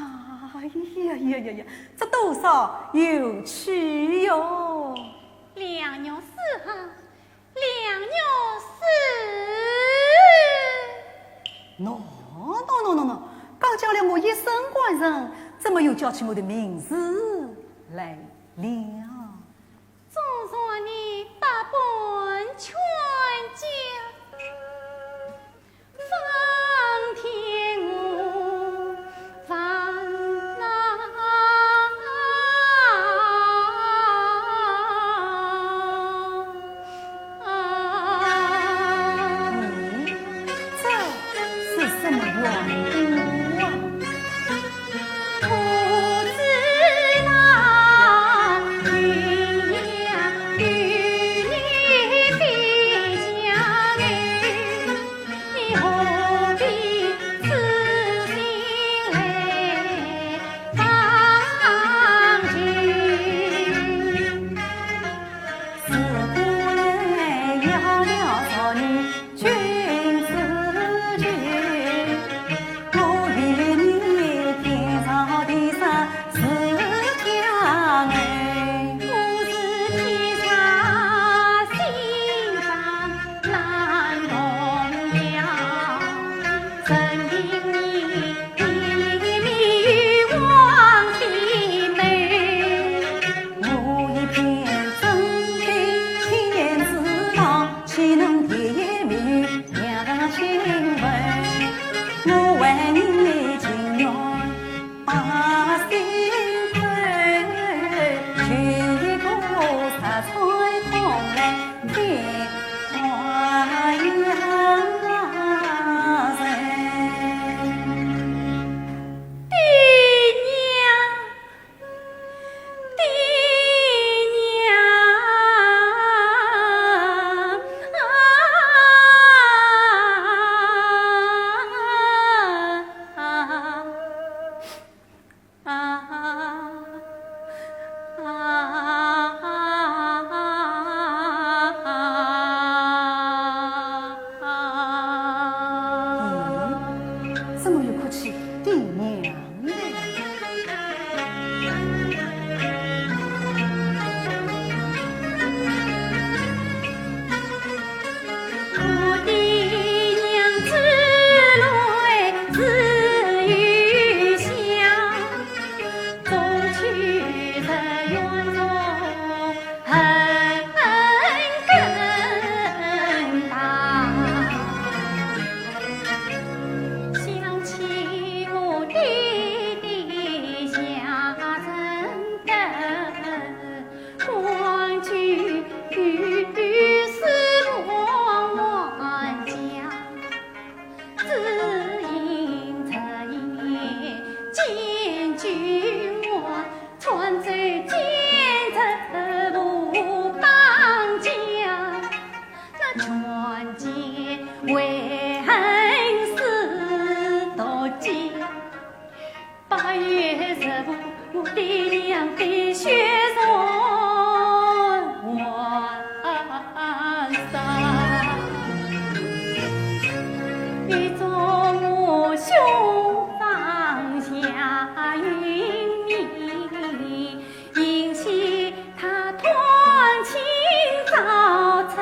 呀呀呀呀，这多少有趣哟！良玉是啊， 良玉是。喏，喏，喏，喏，喏，刚叫了我一声官人，怎么又叫起我的名字来了？总算你百般劝解，放天我 放啊！咦，这是什么缘故啊？不知道，今夜与你比较哎。 你何必痴心来访情？自古来要了昨日君子句，我与你天朝地上 是家人。我是天上心上难同了，任凭你一面与皇帝谋，我一片怎么又哭起爹娘来？我的娘子来自异乡，早去在远方 很更大。想起我爹爹下人的光景，与世望万家，只因这一见君王， 穿州建州不邦家，那权奸为恨事多奸，八月十五，我爹娘的血染万山。一朝我兄方夏云迷， 因喜他团亲早出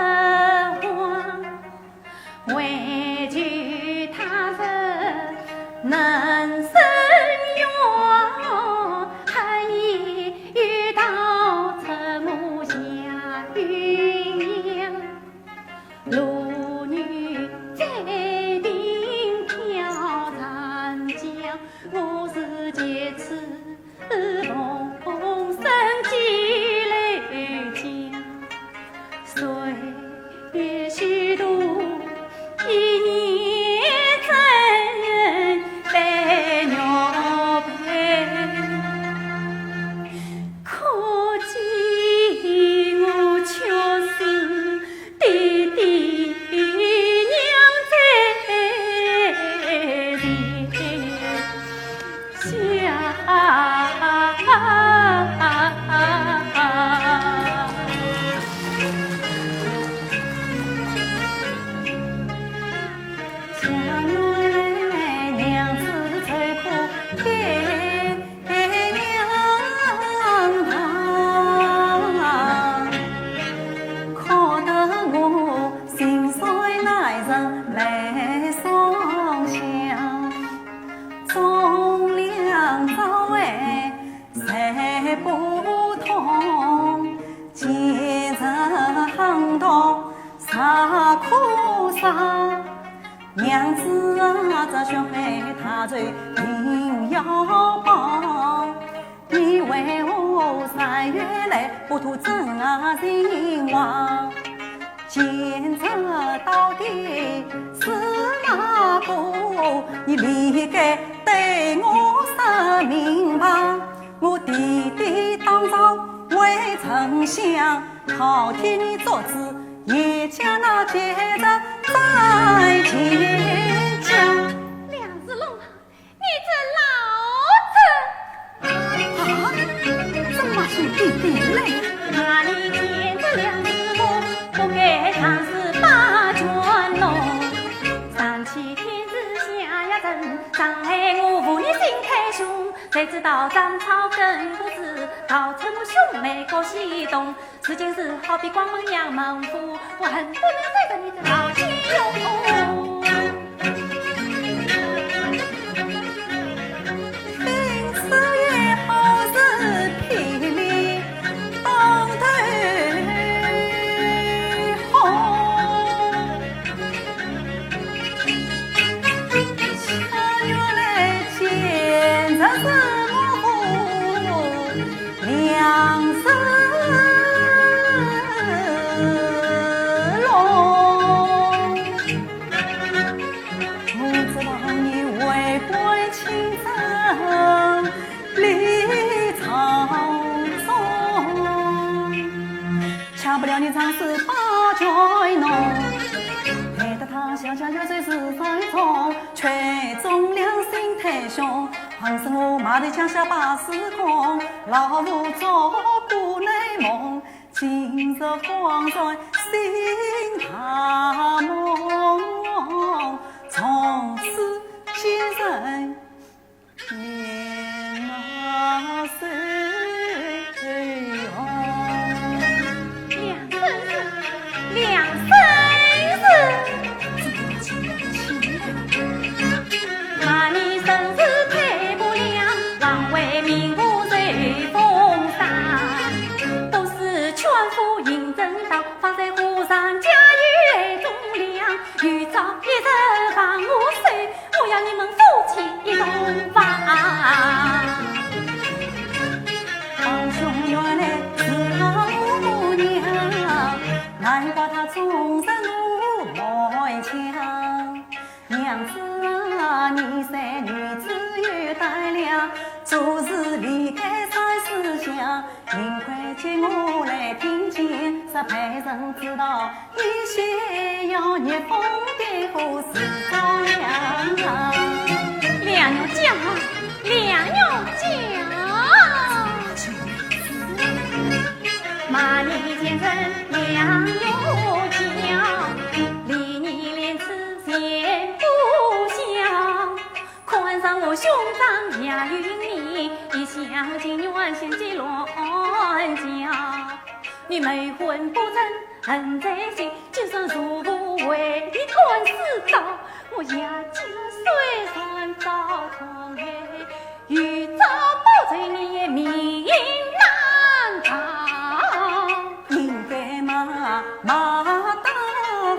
亡，为求他日能伸冤，恨意又到出母夏云阳。路遇灾病飘长江，我是借此 逢生计来讲，岁月虚度，一念真悲玉佩。可见我却是 爹爹娘在前下。想来娘子愁苦天 娘啊，哭得我心酸难忍泪双向。从良早晚谁不痛，今日横刀 啥苦啥？娘子啊，这血海大仇定要报。你为何三月来不图真情话？今日到底是哪个？你理该对我说明白。我爹爹当朝为丞相， 好替你做主，也将那奸贼斩尽将。梁子龙啊，你这老贼！啊，怎么骂起爹爹来？哪里见得梁子龙，不该上是八卷龙。上欺天子下压人，伤害我父你心太凶。谁知道张超跟不住，逃出我兄妹个西东。 如今是好比关门杨门虎，我恨不能斩断你的老奸雄。因此也不是霹雳当头红。恰原来奸贼是我父 梁子龙。我知道你为官清正立朝中，抢不了你张氏八卷龙。害得他小小有罪是深重，却忠良心太凶，横是我马头枪下把死空，老夫做个美梦， 今日恍然醒大梦，从此奸人啊，你三女子又带了，做事离开三四乡，幸亏接我来听见，这派人知道，你先要逆风的故事照样啊。梁玉娇，梁玉娇。骂你贱人梁玉娇，离你连枝线不小。看上我兄长也有你，一厢情愿心急乱叫。你没婚不成，恨在心，就算入府为断丝刀，我也就虽然遭痛害，有朝报仇你也命难逃。应该骂，骂得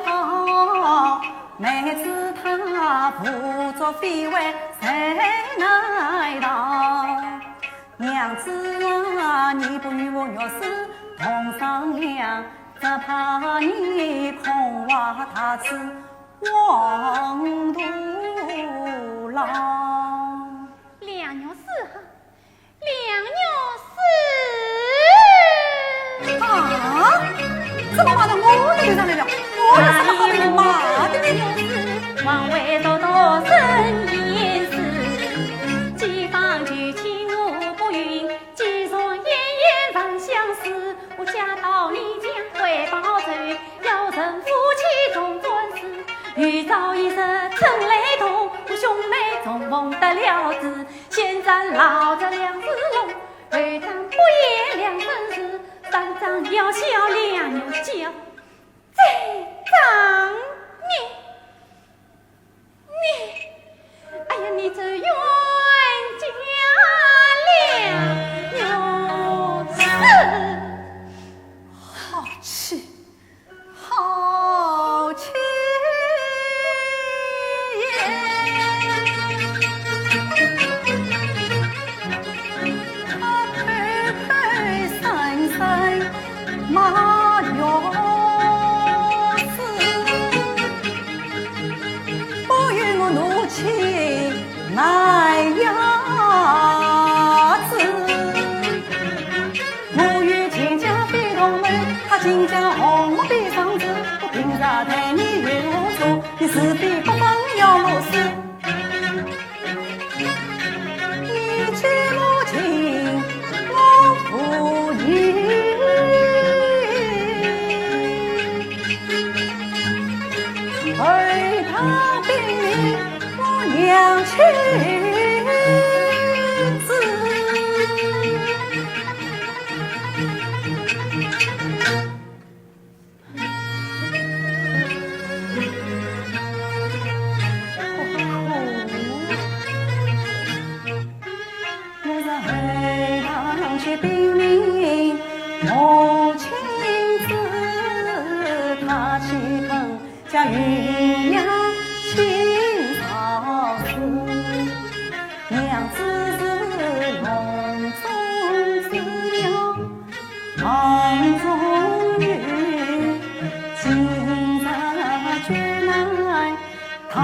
好，妹子她胡作非为谁来道？娘子啊，你不与我玉氏同商量，只怕你恐坏她此黄土牢。梁玉氏啊，梁玉氏。啊？怎么骂到我的头上来了？我有什么好被你骂的呢？王位做到生厌世，既放就请我不允，既然燕燕仍相思，我家到你家为报仇，要人夫妻同转世，有朝一日真雷动，我兄妹重逢得了志，先斩老贼梁世龙，二斩不义梁真实，三斩要小梁玉娇，再斩你。 你，哎呀，你这冤家梁玉氏。好气，好气耶！他口口声声 骂玉氏，不与我怒气难压制。我与钱家非同门，他竟将红墨比上子，我平日待你有错，你是非不分要我死。 你既无情，我无义，为他拼命，我娘亲子。 我是后堂去禀明母亲子，她岂肯将余娘亲嫂子？娘子是笼中之鸟， 梦中有，今朝决难逃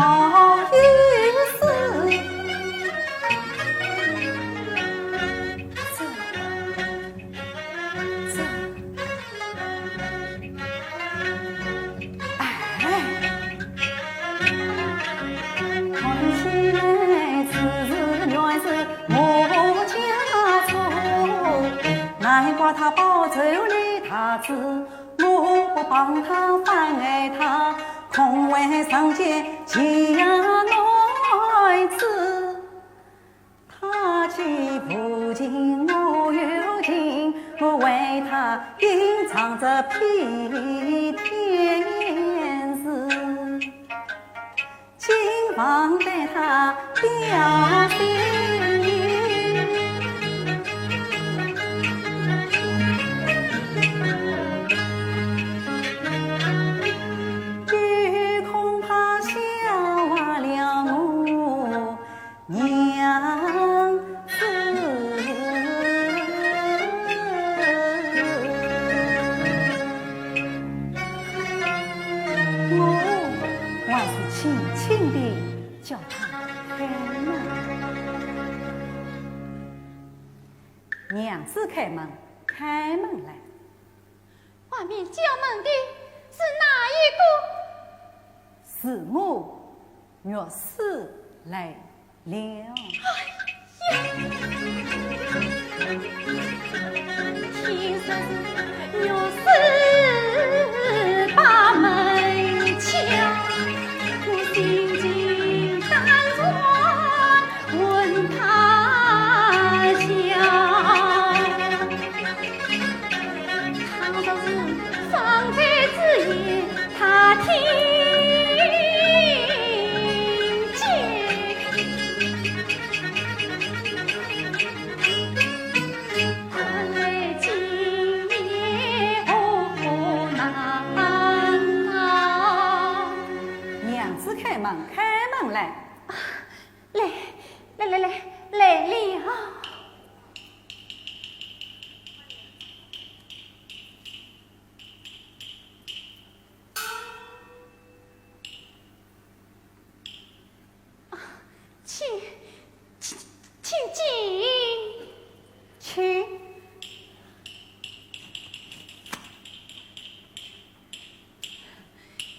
一死。这，这，哎。 看起来此事原是我家错，难怪他报仇离他子，我不帮他反爱他，恐为上奸欺压男子。 他既无情我有情，我为他隐藏这片天时，今望待他表心意，又恐怕笑话了我 娘子。我还是轻轻地叫她开门。娘子开门，开门来。外面叫门的是哪一个？是我，玉氏来了。哎呀！听说是玉氏把门敲，我心情淡然问她笑。倘若是方才之言她听见，看来今夜何难逃。娘子开门，开门来。来，来，来，来，来了。 请，请，请进。请。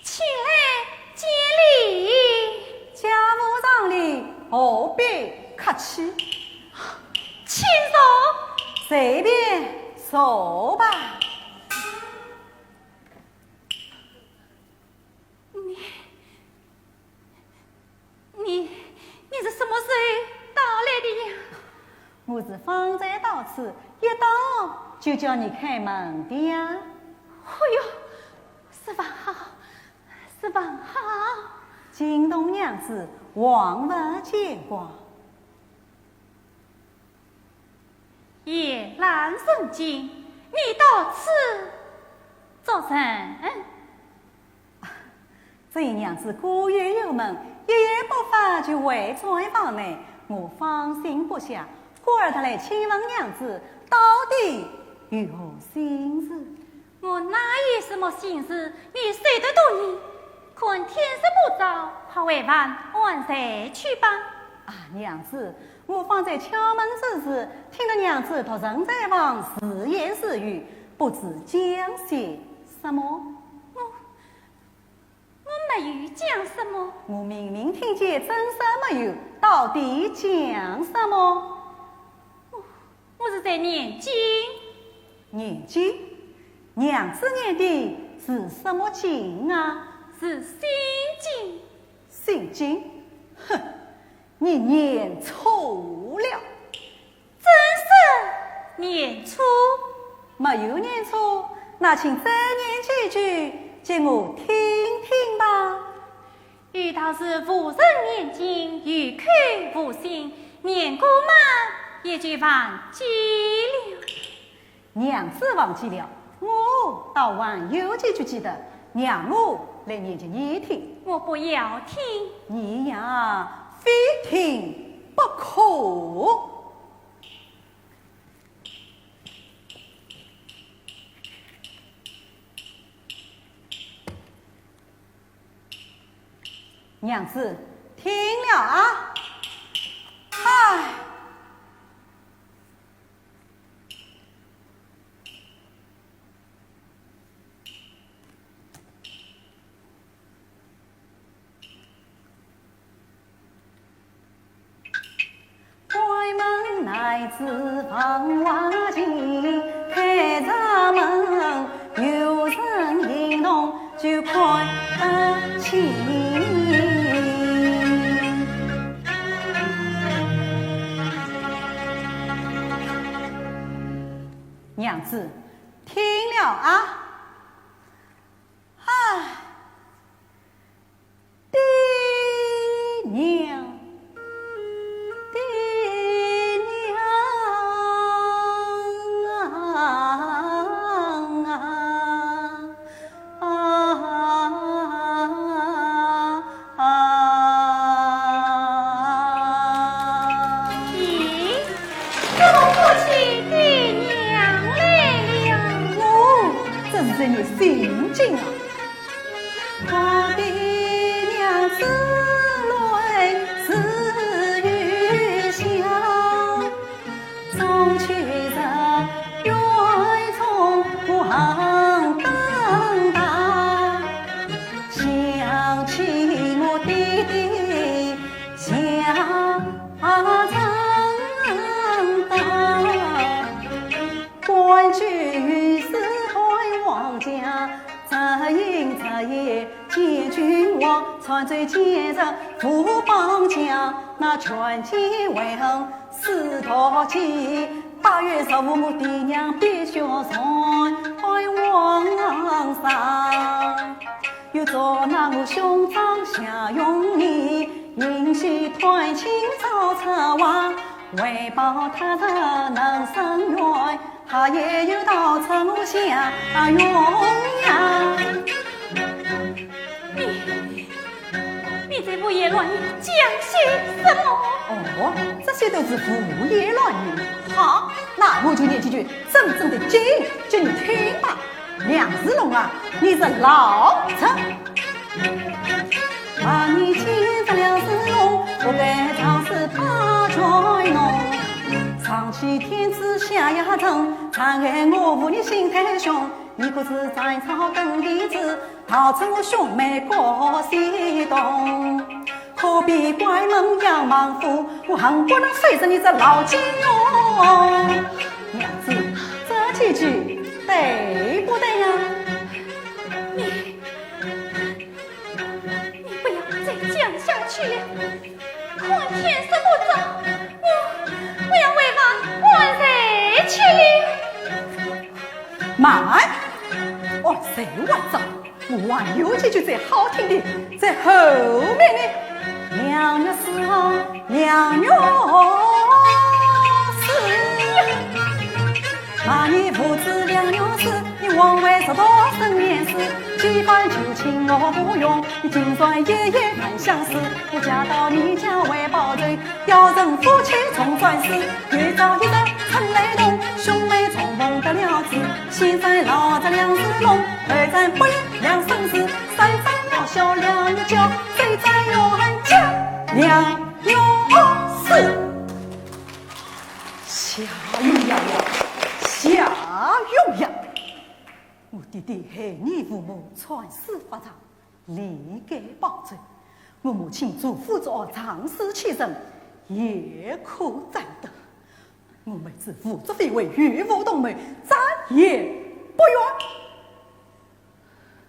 请来见礼。家母上礼，何必客气？请坐。随便坐吧。 你，你，你是什么时候到来的呀？我是方才到此，一到就叫你开门的呀。哎呦，是还好，是还好。惊动娘子，望勿见怪。 夜阑人静，你到此作甚？只因娘子孤月幽门，一夜不发就回转房内，我放心不下，故而特来请问娘子到底有何心事？ 我哪有什么心事，你休得多言。看天色不早，快回房安睡去吧。啊，娘子，我方才敲门之时，听得娘子独身在房自言自语，不知讲些什么。我，我没有讲什么。我明明听见真实没有，到底讲什么？我，我是在念经。 念经？娘子念的是什么经啊？是心经。心经？哼，你念错了。怎说念错？没有念错，那请再念几句，给我听听吧。 有道是无人念经，有口无心，念过嘛，也就忘记了。娘子忘记了，我倒还有几句记得，让我来念给你听。我不要听。你呀，非听不可。 娘子，听了啊。唉。 开着门，有人行动就看得清。娘子，听了啊。唉。 爹娘，爹娘啊，啊，啊。咦，怎么不见爹娘来了？哦，这是在念心经啊。 我的娘子来是见君王，传奏奸臣伏邦家，那权奸为横四大计。八月十五我爹娘必血溅荒山，又捉拿我兄长夏永年，银器断亲遭拆坏，为报他日能伸冤， 他也有道出我夏永呀。你，你这胡言乱语讲些什么？哦，这些都是胡言乱语。好，那我就念几句真正的经给你听吧。梁世龙啊，你是老贼。 骂你奸贼梁世龙，不该仗势霸权弄。上欺天子下压臣，残害我父你心太凶。你可知斩草登天子，逃出我兄妹过西东。可比关门杨孟虎，我恨不能碎死你这老金龙。娘子，这几句对不对呀？你 你不要再讲下去了，看天色不早，我，我要回房安睡去了。慢，安睡还早，我还有几句最好听的，在后面呢。梁玉书啊，梁玉书。 骂你父子两人死，你枉为十多生年死，几番求情我不用，你竟然夜夜谈相思。我家到你家为报仇，要人夫妻重转世。有朝一日春雷动，兄妹重逢得了志，先斩老贼梁世龙，后斩不义梁生智，三斩老小梁玉娇，四斩冤家梁玉书。 夏永呀呀，夏永呀！我爹爹害你父母惨死法场，理该报仇。我母亲作父作恶，仗势欺人，也可斩得。我妹子胡作非为，与父同谋，斩也不冤。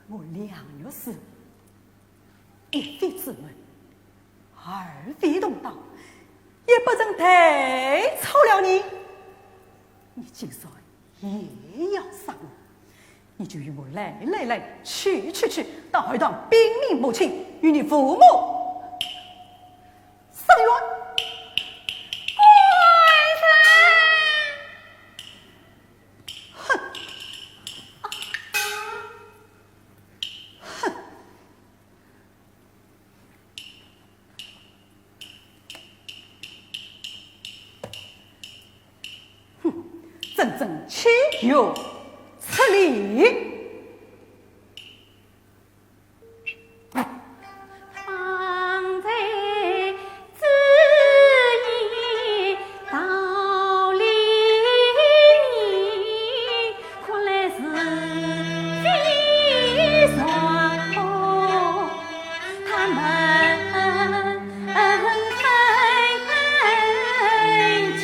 我梁玉书 一非子门，二非同道，也不曾对错了你。你竟然也要杀我，你就与我来来来，去去去，到后堂禀明母亲，与你父母伸冤。官人！哼！哼！ 哼，真正岂有此理！方才之言道理明， 看来是非常好，他们分清。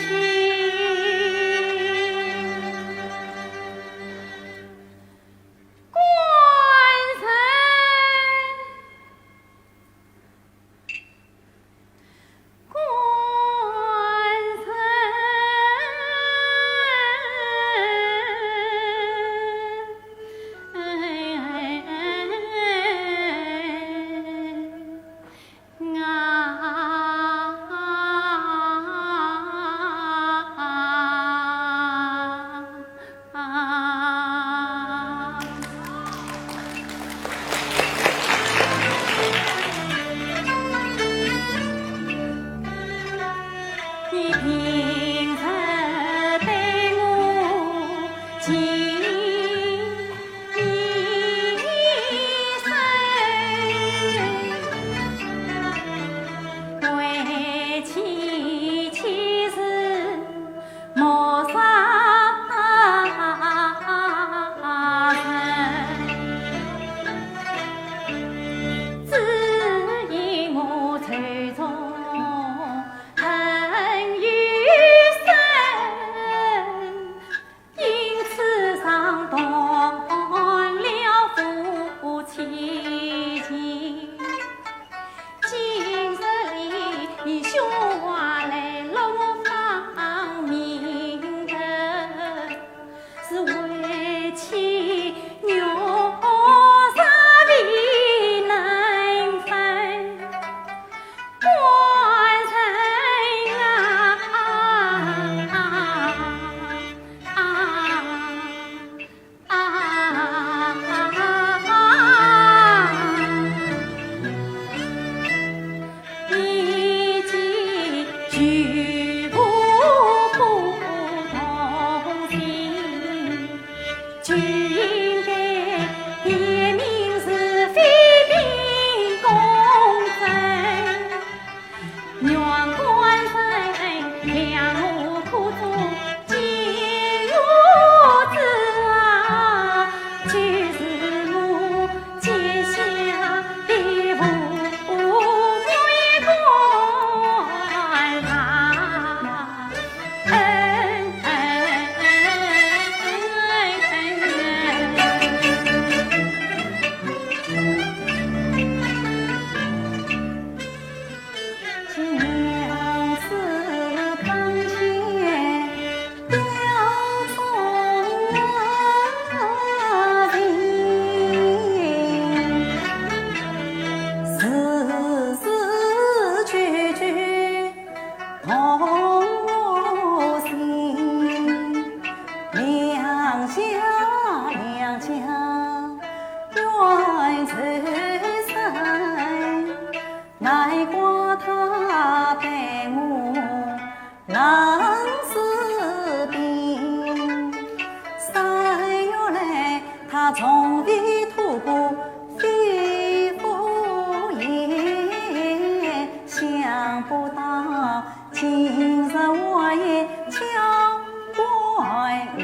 今日我也叫官人，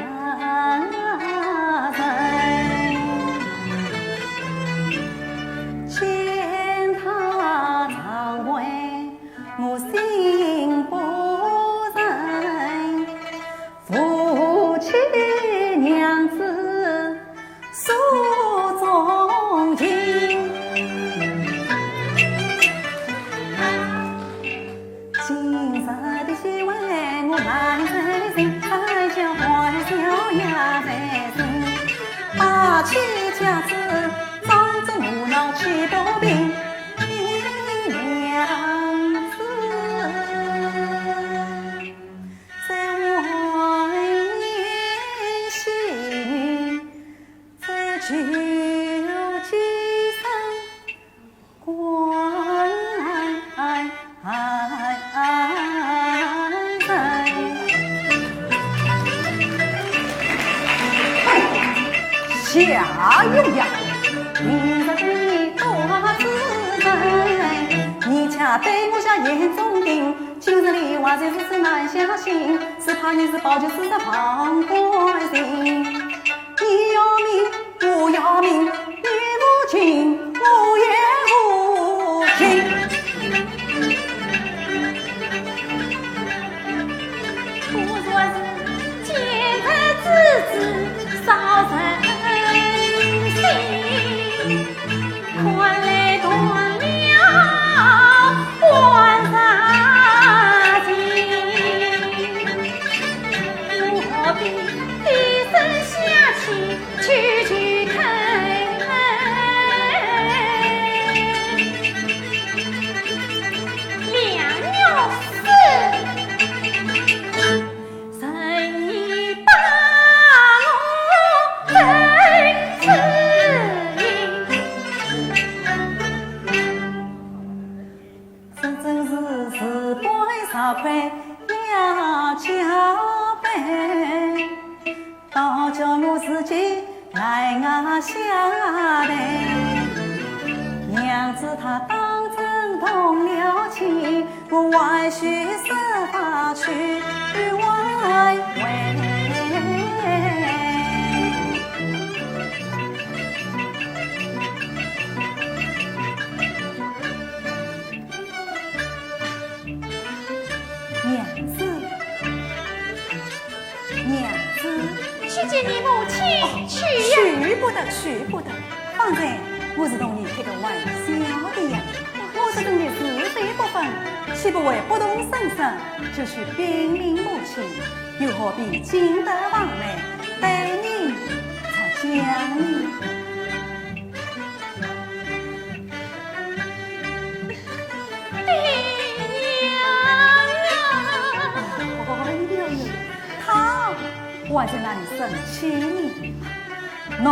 见他常为我心不忍，夫妻娘子 诉衷情。今日的喜会我难成行，哀叫欢笑也难尽。把妻家子，装作无脑气不平，你娘子。 在晚年喜，在酒席上官人。夏永阳，明日对你多自在，你家对我家眼中钉， 今日里话虽如此难相信，只怕你是抱酒诗人方官人。你要命，我要命，你无情，我也无情。我若是见着之子，少人心。 看来断了官人情，我何必低声下气去求开恩？良玉书。 人已把我怎知音？这真是事半功倍呀，加倍，倒叫我自己 来啊，下来。娘子她当真动了情，我还须设法去挽回。娘子， 娘子，去见你母亲去呀。去不得，去不得。方才我是同你开个玩笑的呀。我说你是非不分，岂不会不动声色就去禀明母亲？又何必进得房来，对你才讲呢？ 爹娘啊！哎呦呦，她还在那里生气呢。喏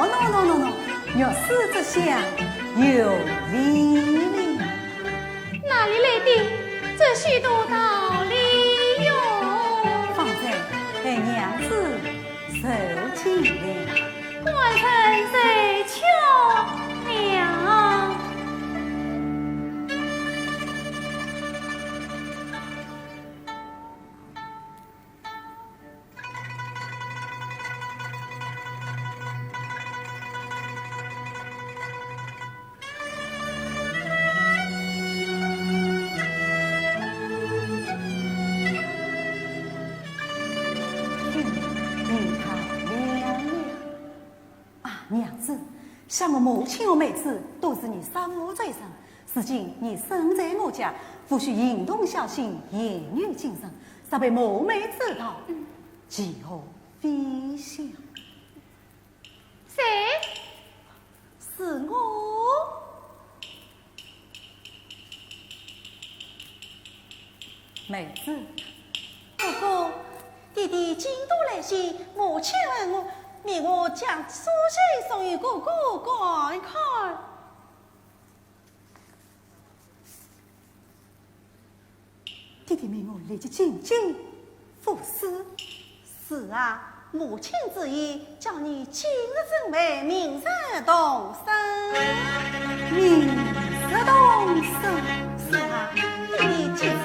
喏喏喏喏，玉书这厢有礼呢。哪里来的这许多道礼哟？方才被娘子 受尽了。官人受穷了。命他了了。啊，娘子，想我母亲和妹子都是你三五最深，如今你身在我家，务须行动小心，言语谨慎，若被母妹知道，其祸非小。 谁？是我。妹子。哥哥，爹爹京都来信，母亲问我，命我将书信送与哥哥看看。 爹爹命我立即进京赴书。是啊，母亲之意，叫你今日准备，明日动身。明日动身？是啊，爹爹既是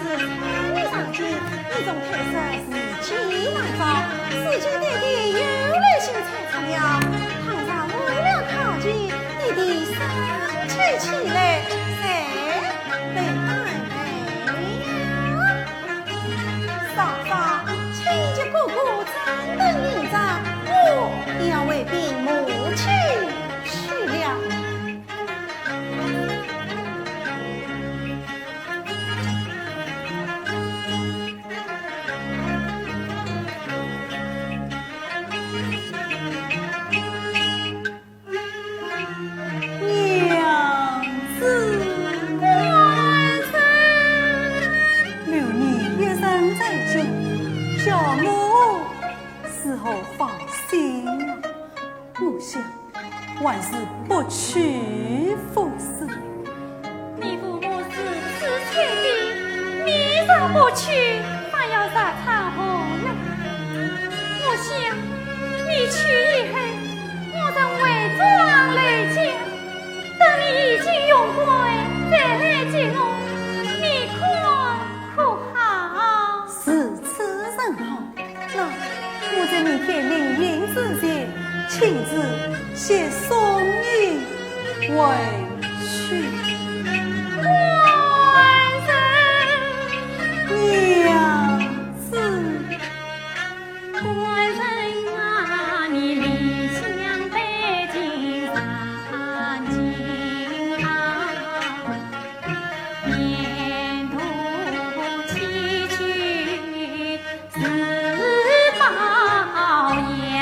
好放心啊。我想还是不去服侍。你父母如此催逼，你若不去，反要日长何久？我想你去以后，我仍回转刘家，等你衣锦荣归再来接我，你看可好？如此甚好。那我在明天临行之前，亲自先送你回去。官人，娘子。官人啊，你离乡背井上京啊，沿途崎岖是保养。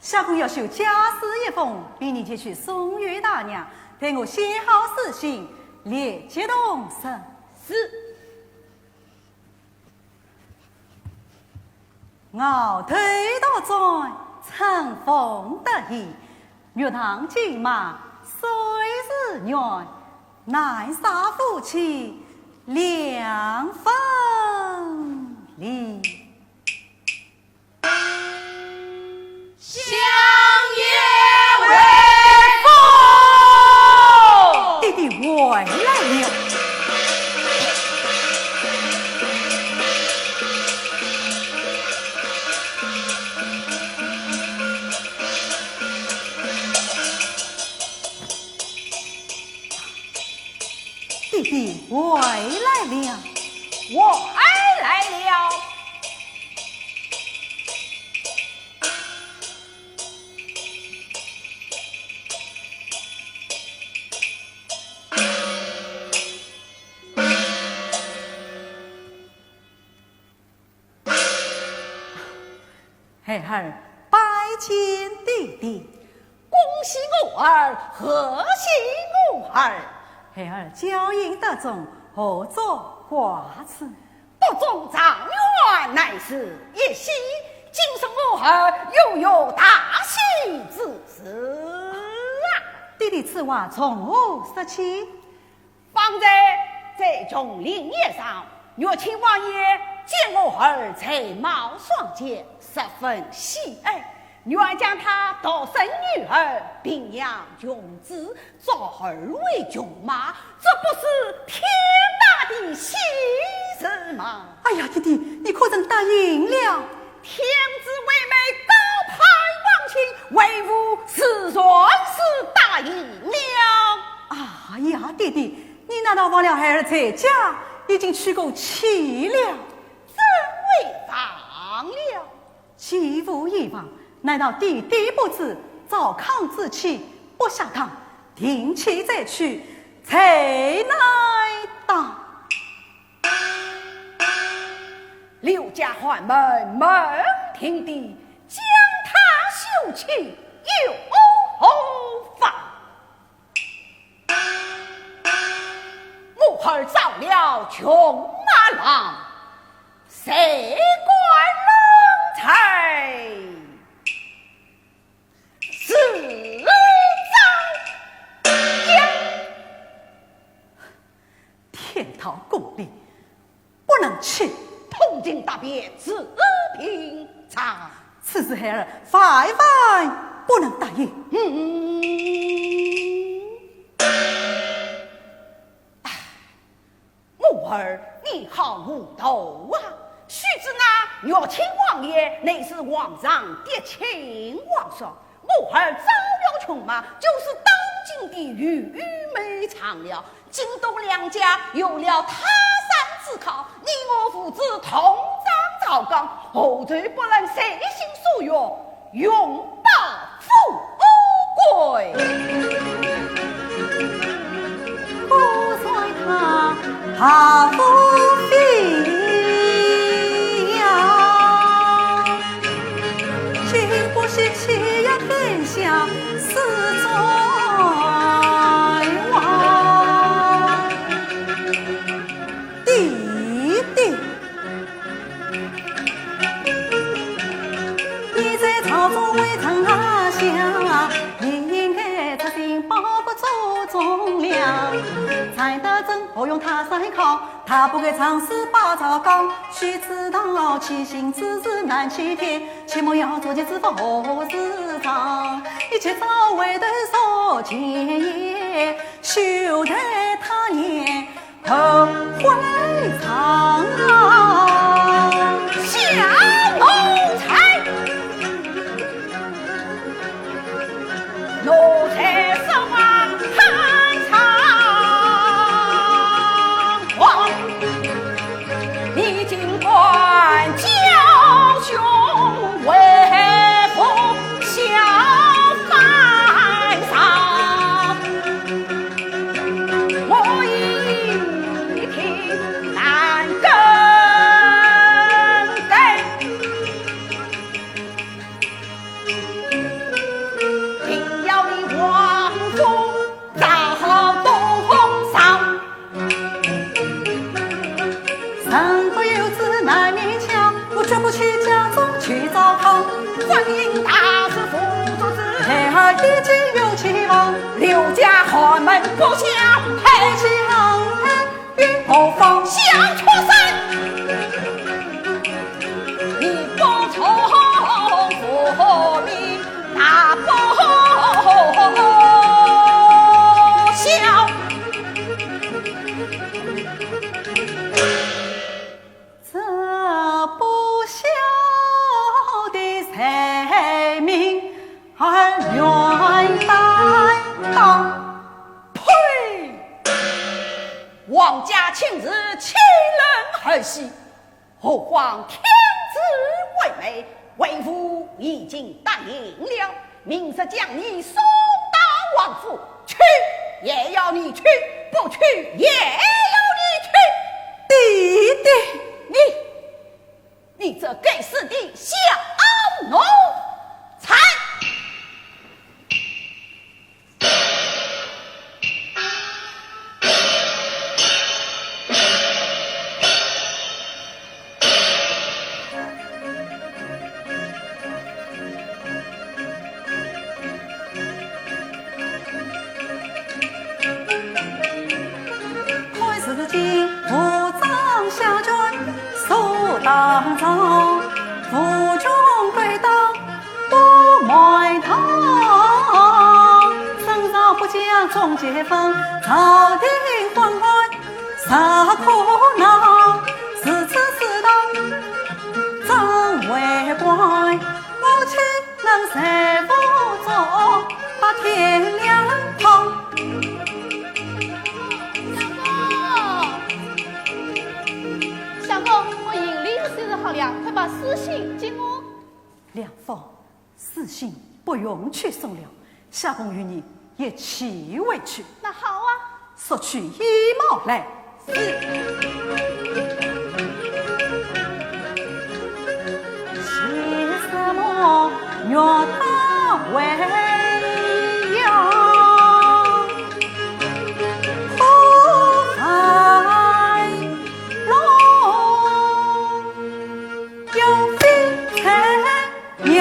相公要修家书一封，命你前去送与大娘，待我写好书信，立即动身。是。鳌头独尊，乘风得意，玉堂金马岁时圆，难煞夫妻两分离。 相爷回府。爹爹回来了。爹爹回来了。回来了。 孩儿拜见爹爹。恭喜我儿，贺喜我儿。孩儿娇音得中，何足挂齿。 不中状元乃是一喜，今日我儿又有大喜之事啊！爹爹，此话从何说起？方才在琼林宴上，乐清王爷见我儿才貌双全，十分喜爱，愿将他独生女儿平养穷子， 早儿为穷妈，这不是天大的喜事吗？哎呀，爹爹，你可曾答应了？天子为媒，高攀王亲，为父自然是答应了。哎呀，爹爹，你难道忘了孩儿在家已经娶过妻了？怎会忘了？ 既无以往，难道爹爹不知糟糠之妻不下堂，定期再娶才乃当？刘家寒门门庭第，将她休妻又何妨？ 我儿着了穷马郎，谁敢论罪？是张扬。天道公理， 不能欺。通情达变，自平常。此事孩儿万万不能答应。嗯。唉，我儿，你好糊涂啊！须知那乐清王爷乃是皇上嫡亲皇叔，我儿着了穷马，就是当今的御妹丈了。 今度两家有了泰山之靠，你我父子同葬朝纲，何愁不能随心所欲，永抱富贵？不算他好不飞呀，岂不是欺压天下四周王？爹爹，你在朝中为臣下相，你应该出心报国做忠良。才德真何用泰山靠，他不该仗势把朝纲，须知道欺君之事难欺天，切莫要作奸之福何时彰？一切早回头说前言，休待他年 后悔长。小奴才，奴才说话太猖狂，你竟敢教训为父小犯上。 我一听难过。刘家寒门不下，黑旗昂头与何方？小畜生，你不从父命，大不孝。这不孝的罪名， 而原担当。呸！王家亲事岂能儿戏，何况天子为媒，为父已经答应了，明日将你送到王府去，也要你去，不去也要你去。爹爹，你 你这该死的小奴才！看如今父长下卷，所当朝，父君跪倒不埋头。圣上不讲忠节分，朝廷昏官 实可恼，如此世道，怎为怪？我岂能受不着，把天良痛。相公，相公，我行李收拾好了，快把书信给我。梁芳， 书信不用去送了，相公与你一起回去。那好啊。索取衣帽来。是。写什么月到未央，苦海浪，有飞车 有。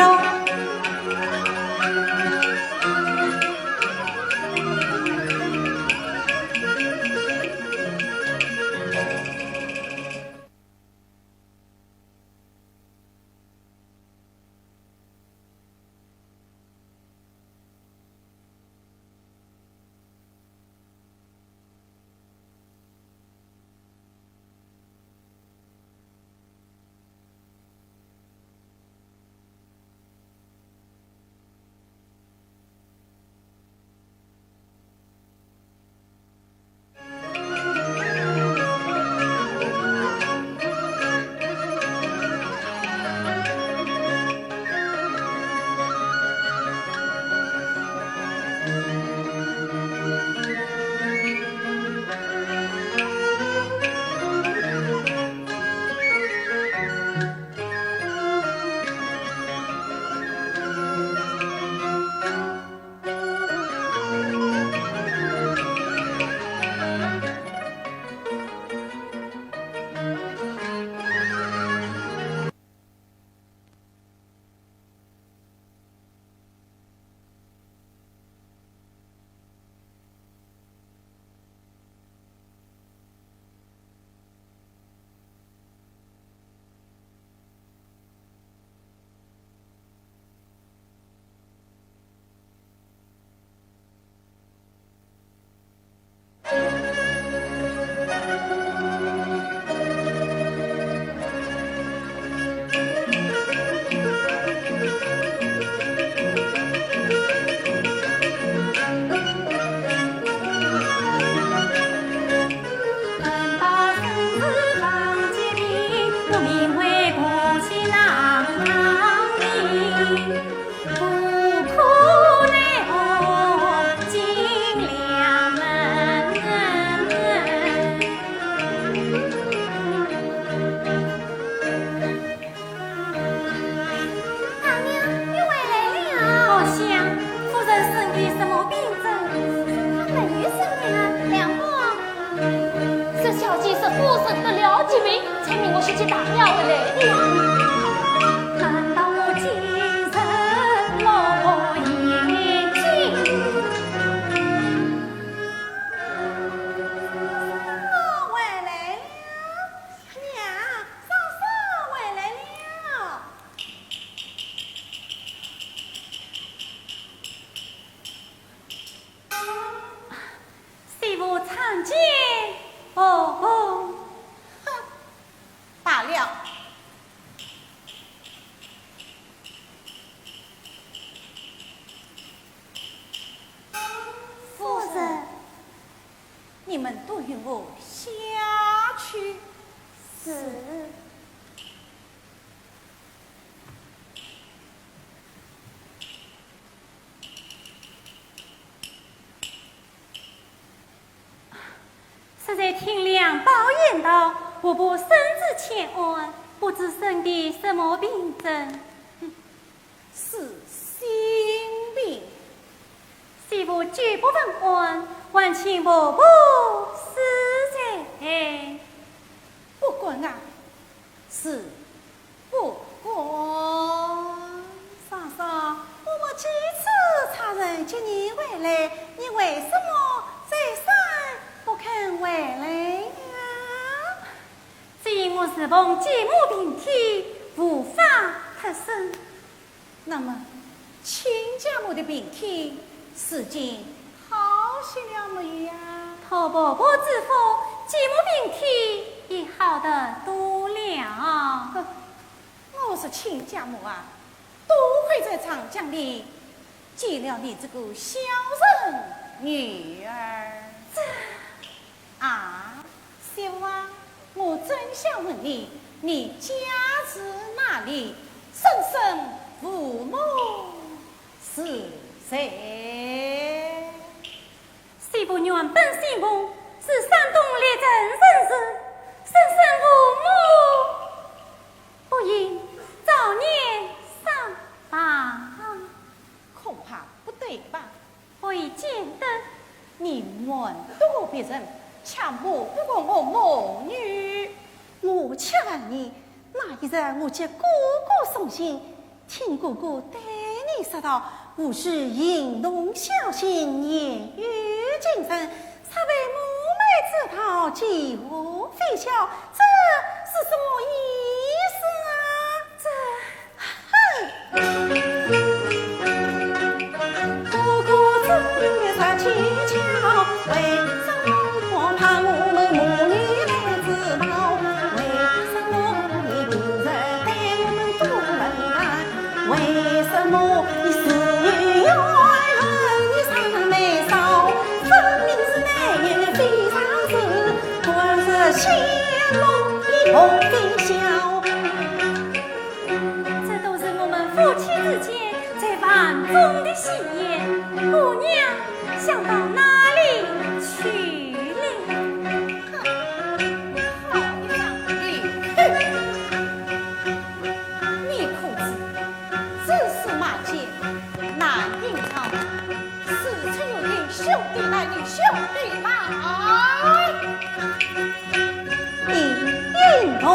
大娘，你回来了。荷香，夫人身体什么病症？她没有生病啊，梁芳。这小姐是夫人得了疾病，才命我去接大娘回来的呀。难道我今日落眼睛夫人，你们都与我下去。是。 适才听梁宝言道，婆婆身子欠安，不知生的什么病症？是心病。媳妇久不问安，还请婆婆恕罪。不敢啊，是 不过，嫂嫂，我们几次差人接你回来，你为什么再三不肯回来呀？只因我自从继母病体，无法脱身。 那么，亲家母的病体如今好些了没有呀？托婆婆之福，继母病体已好得多了。呵，我说亲家母啊，多亏在长江里救了你这个孝顺女儿。这…… 啊，媳妇啊，我正想问你，你家住哪里？生身父母是谁？媳妇原本姓彭，是山东历城人氏，生身父母不幸早年丧亡。恐怕不对吧？ 未见得。你瞒得过别人，却瞒不过我母女。我且问你，那一日我接哥哥送信，听哥哥对你说道，无需行动小心，言语谨慎，rather被母妹知道，其祸非小，这是什么意思啊？这…… 这都是我们夫妻之间最繁重的誓言，姑娘想到哪里去了？哼，好一张脸！哼，你可知，世事万千，难寻常人，事出有因，兄弟难遇，兄弟难…… 你应同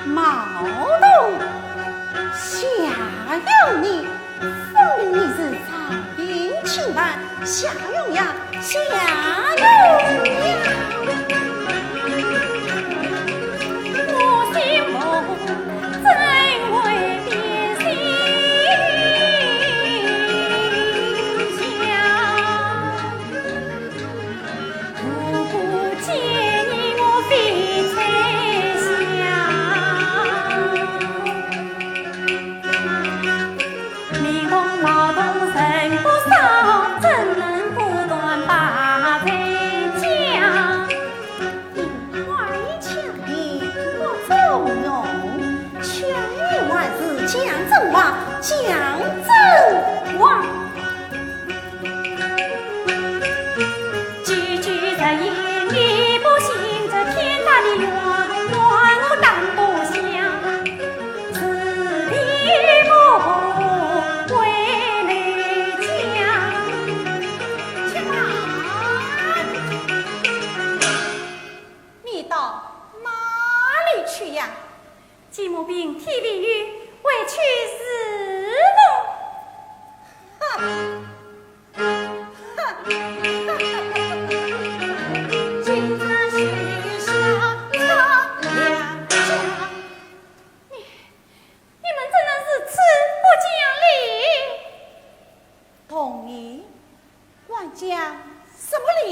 毛同下有你，分明你是朝廷钦犯，夏永阳，夏永阳。我心腹怎会变心你到哪里去呀？ 继母病体未愈，回去侍奉。哼！哼！你，你们怎能如此不讲理？同意？ 还讲什么理？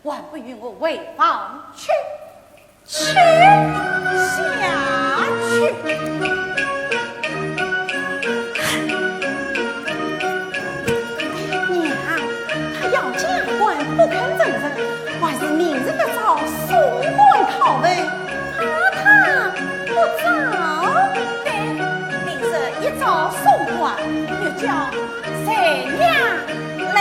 还不与我回房去！去！早，对，明日一早送还，玉娇随娘来。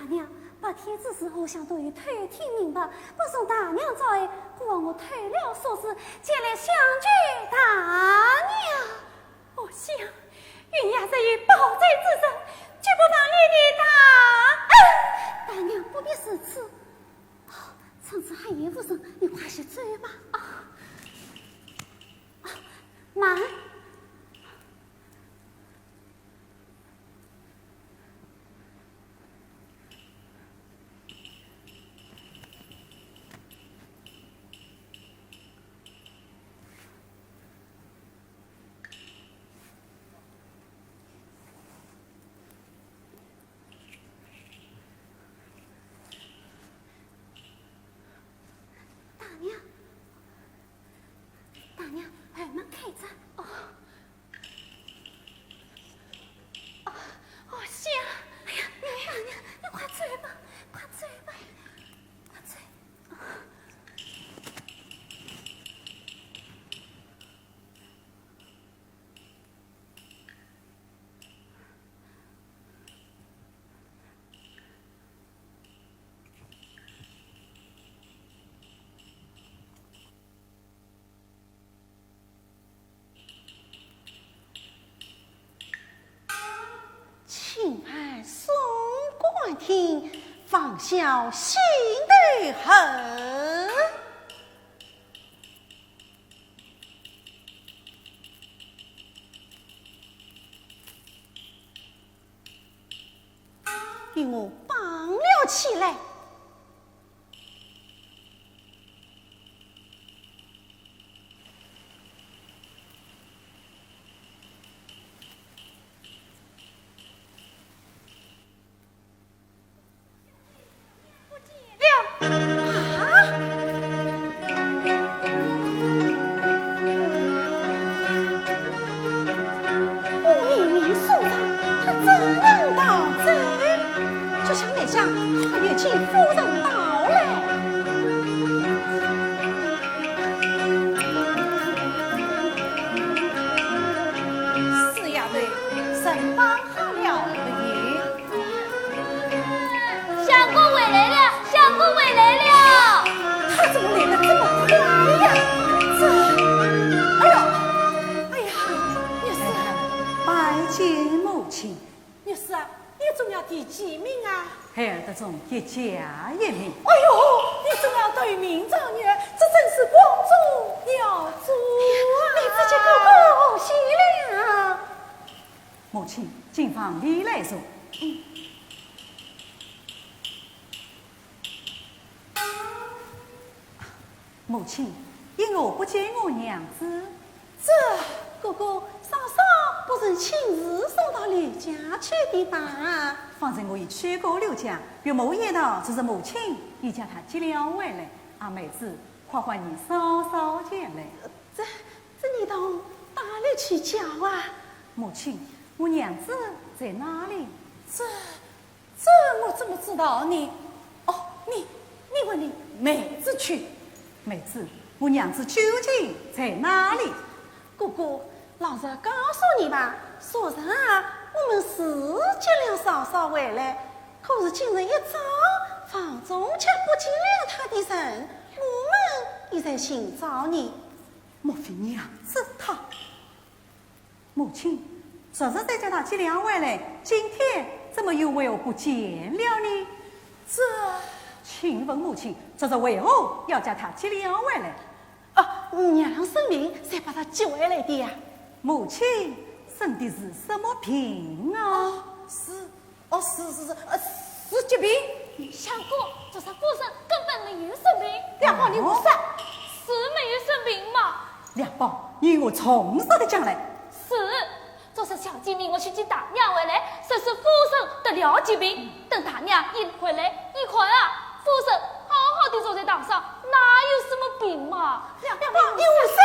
娘，白天之事互相都有偷听明白，不从大娘招来，故而我偷了锁匙，前来相救大娘。我想，云霞是有保罪之身，绝不忘你的大恩。大娘不必如此。哦，趁此还有无人，你快些走吧。啊，啊，慢。 大娘，大娘，后门开着。哦。哦，哦，香。哎呀，大娘，你快走吧，快走吧，快走。 请安送官厅，方孝心头恨。 给我绑了起来。 了。啊！我明明送上，他怎能逃走？就想哪想，快有请夫人到来。四丫头，人绑好了没有？ 相公回来了，相公回来了。他怎么来得这么快呀？这，哎呦，哎呀，玉氏。拜见母亲。玉氏啊，你总要提几名啊？孩儿得中一甲一名。哎呦，你总要头名状元，这真是光宗耀祖啊！哎呀，妹子见哥哥喜了。 母亲，请房里来坐。母亲，因何不见我娘子？这，哥哥，嫂嫂不曾亲自送到刘家去的吧？方才我已去过刘家，岳母一道，只是母亲已将她接了回来。啊，妹子，快唤你嫂嫂前来。这， 这你倒哪里去叫啊？母亲，我娘子在哪里？这，这我怎么知道呢？哦，你，你问你妹子去。妹子，我娘子究竟在哪里？哥哥，老实告诉你吧，昨日啊，我们是接了嫂嫂回来，可是今日一早，房中却不见了她的人，我们也在寻找你。 莫非娘子她？母亲，昨日才将她接了回来，今天怎么又为何不见了呢？这，请问母亲，昨日为何要将她接了回来？啊，娘娘生病，才把她接回来的呀。母亲生的是什么病啊？哦，是 哦，是，是，是，呃，是疾病。相公，昨日夫人根本没有生病。梁宝，你胡说！是没有生病嘛？梁宝，你我从实地讲来。是，昨日小姐命我去接大娘回来，说是夫人得了疾病，等大娘一回来，一看啊，夫人好好地坐在堂上，哪有什么病嘛？梁宝，你胡说！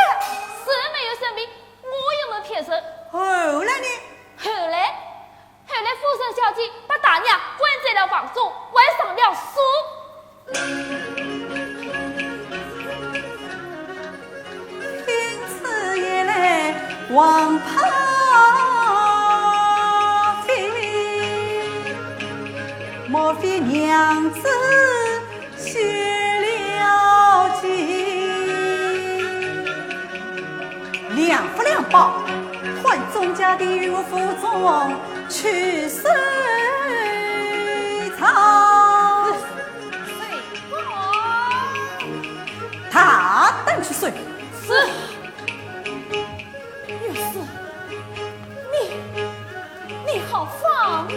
是没有生病，我又没骗人。后来呢？后来， 后来夫人小姐把大娘关在了房中，还上了锁。莫非娘子失了情？两副两包，唤钟家弟与我府中去搜查。水果。大胆去搜。是。 有事，你，你好放肆！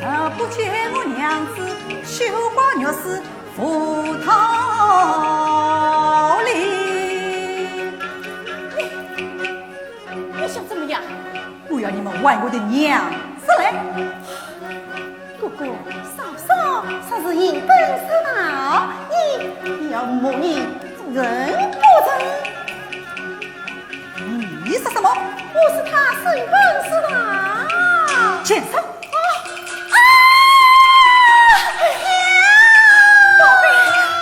若不见我娘子，休怪玉氏无道理。你，你想怎么样？我要你们还我的娘子来。 哥哥，嫂嫂，这是人本是道，你，你要骂你人不成？你说什么？我说他人本是道。贱人！啊！啊！哎呀！宝贝，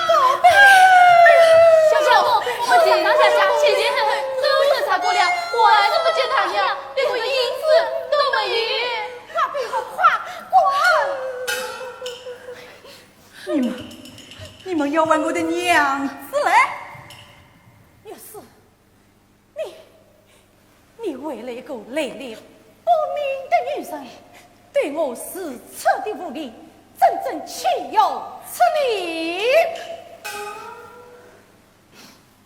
宝贝！小姐，我们请大家下去，都审查过了，我还是不见他娘，连个影子都没有。 快比我快，滚！你们，你们要还我的娘子来？玉氏，你，你为了一个来历不明的女人，对我如此的无礼，真正岂有此理！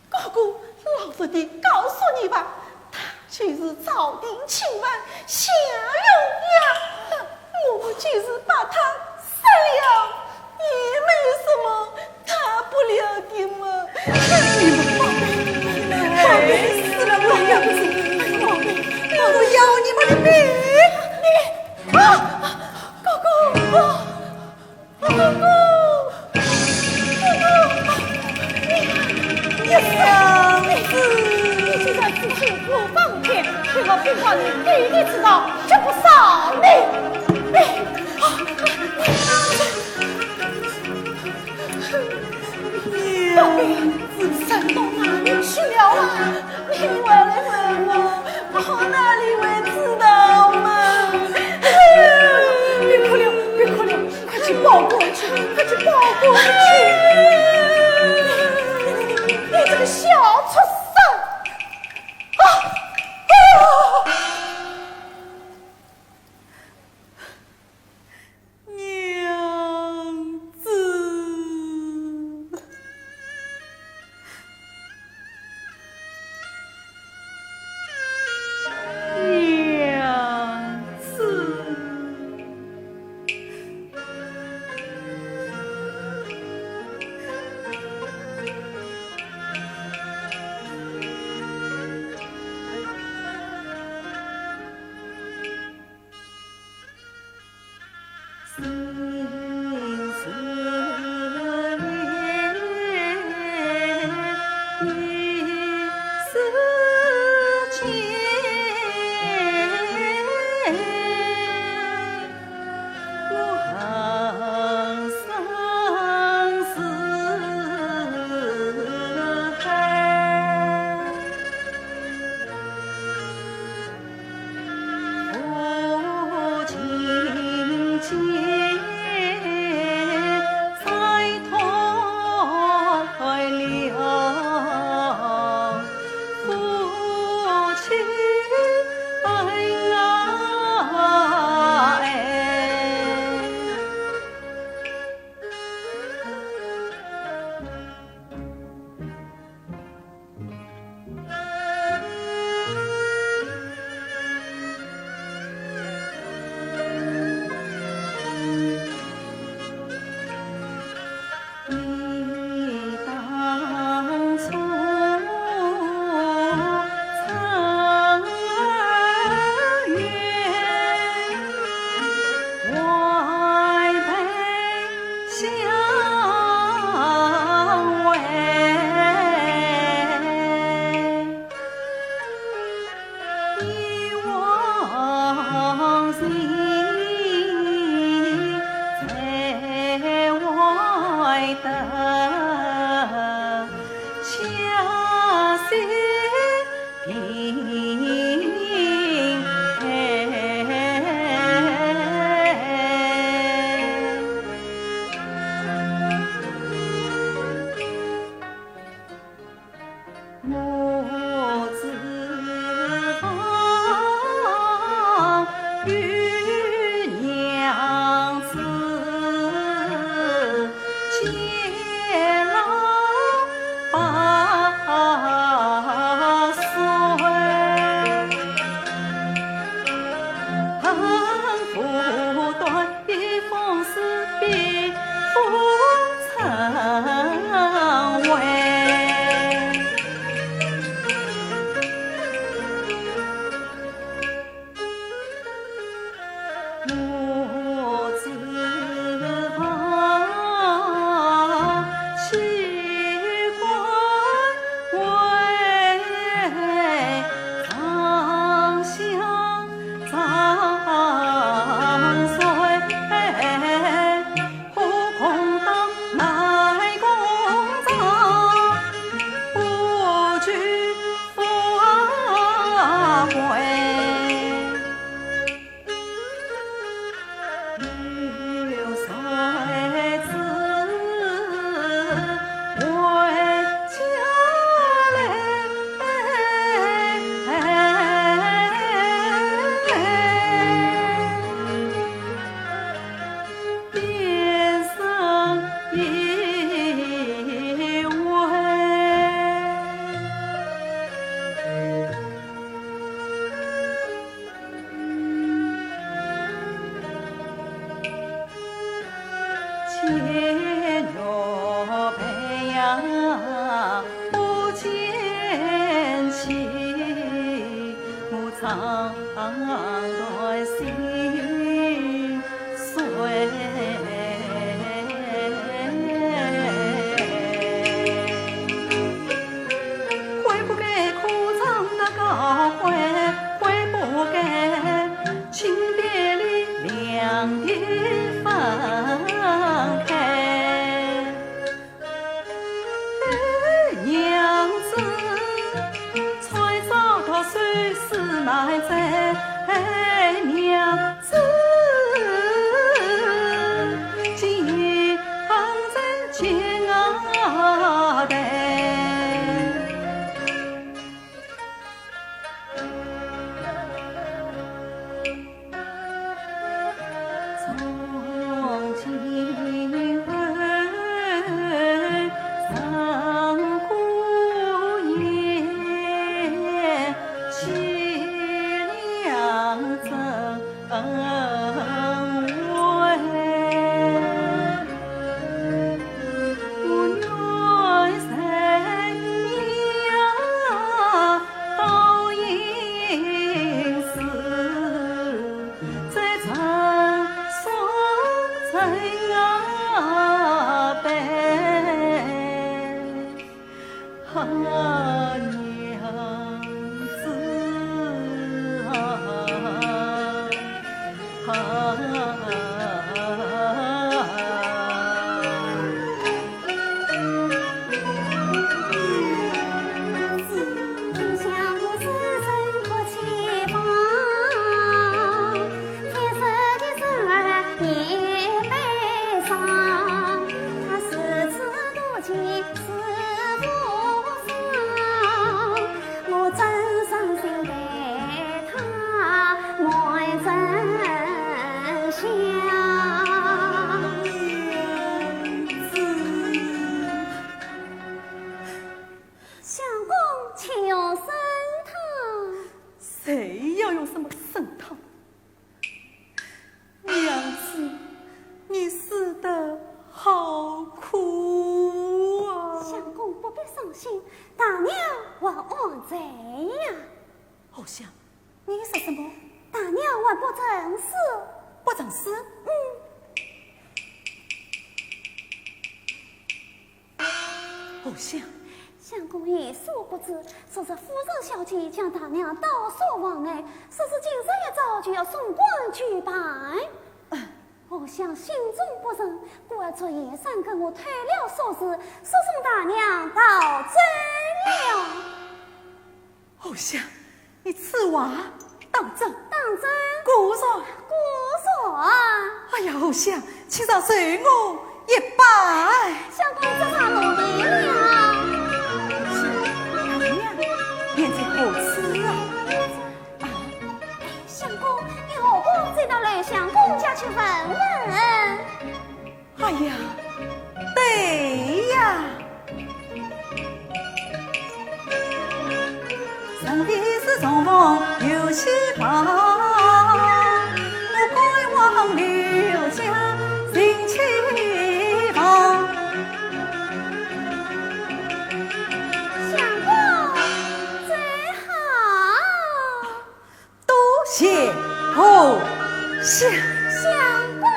哥哥，老实地告诉你吧，她就是朝廷钦犯夏永雅，我们就是把她杀了，也没有什么大不了的嘛。你们宝贝，宝贝死了，我要死，宝贝，我要你们的命！你，啊，哥哥，啊！ 哥哥，哥哥，你，你死了！你，你竟然知情不报天，被我兵荒里地里知道，绝不饶你！你，啊，宝贝，人都哪里去了啊？你回来问我，我哪里会知道嘛？别哭了，别哭了， 快去报官去，快去报官去！你这个小畜生！啊！啊！娘子，娘子。相公，且用参汤。谁要用什么参汤？娘子，你死得好苦啊！相公不必伤心，大娘还安在呀。荷香，你说什么？大娘还不曾死。不曾死？嗯。 荷香。相公有所不知，昨日夫人小姐将大娘刀杀房内，说是今日一早就要送官去办。嗯。荷香心中不忍，故而昨夜三更我偷了鎖匙，锁送大娘逃走了。 荷香，你此话当真？当真。果然？果然。哎呀，荷香，请少受我一拜。相公，这话落定了。大娘，现在何处啊？啊，相公，你何不再到楼相公家去问问？ 哎呀，对呀。 相公，最好。 多谢荷香。相公。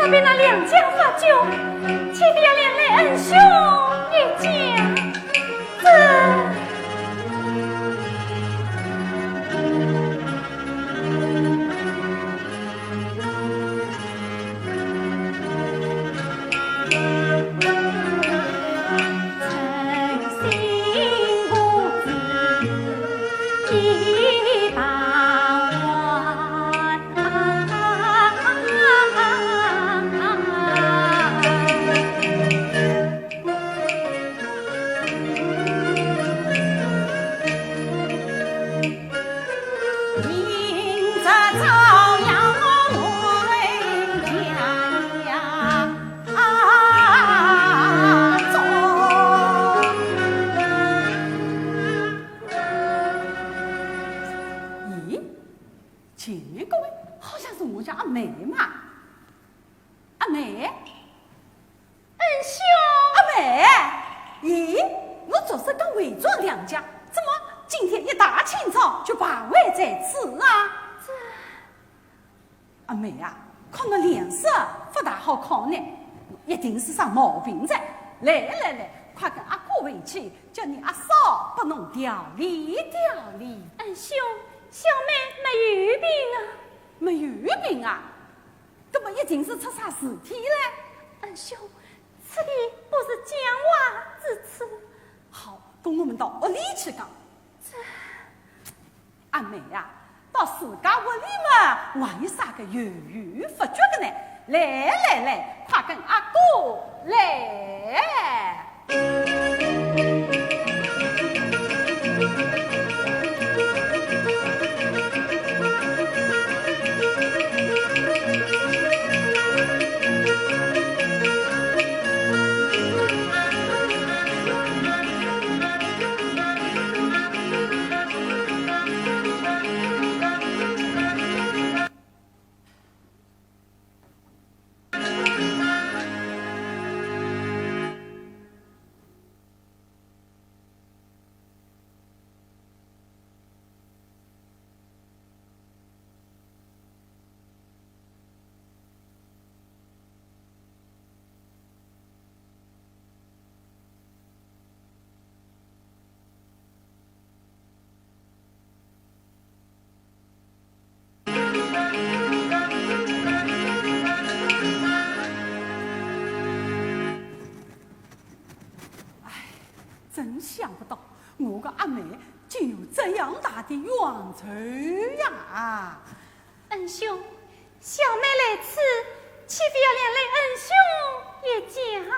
被那两家发觉，岂不要连累恩兄一家？这……咦，前面这位好像是我家阿妹嘛。阿妹？ 恩兄。阿妹，咦，我昨日刚回转娘家，怎么今天一大清早就徘徊在此啊？这……阿妹啊，看你脸色不大好看呢，一定是生毛病哉。来来来，快跟阿哥回去，叫你阿嫂拨侬调理调理。恩兄，小妹没有病啊。没有病啊？ 那么一定是出啥事体嘞？恩兄，此地不是讲话之处。好，跟我们到屋里去讲。这……阿妹呀，到自家屋里嘛，还有啥个犹豫不决的呢？来来来，快跟阿哥来。唉，真想不到，我个阿妹竟有这样大的冤仇呀！恩兄，小妹来此，岂不要连累恩兄一家？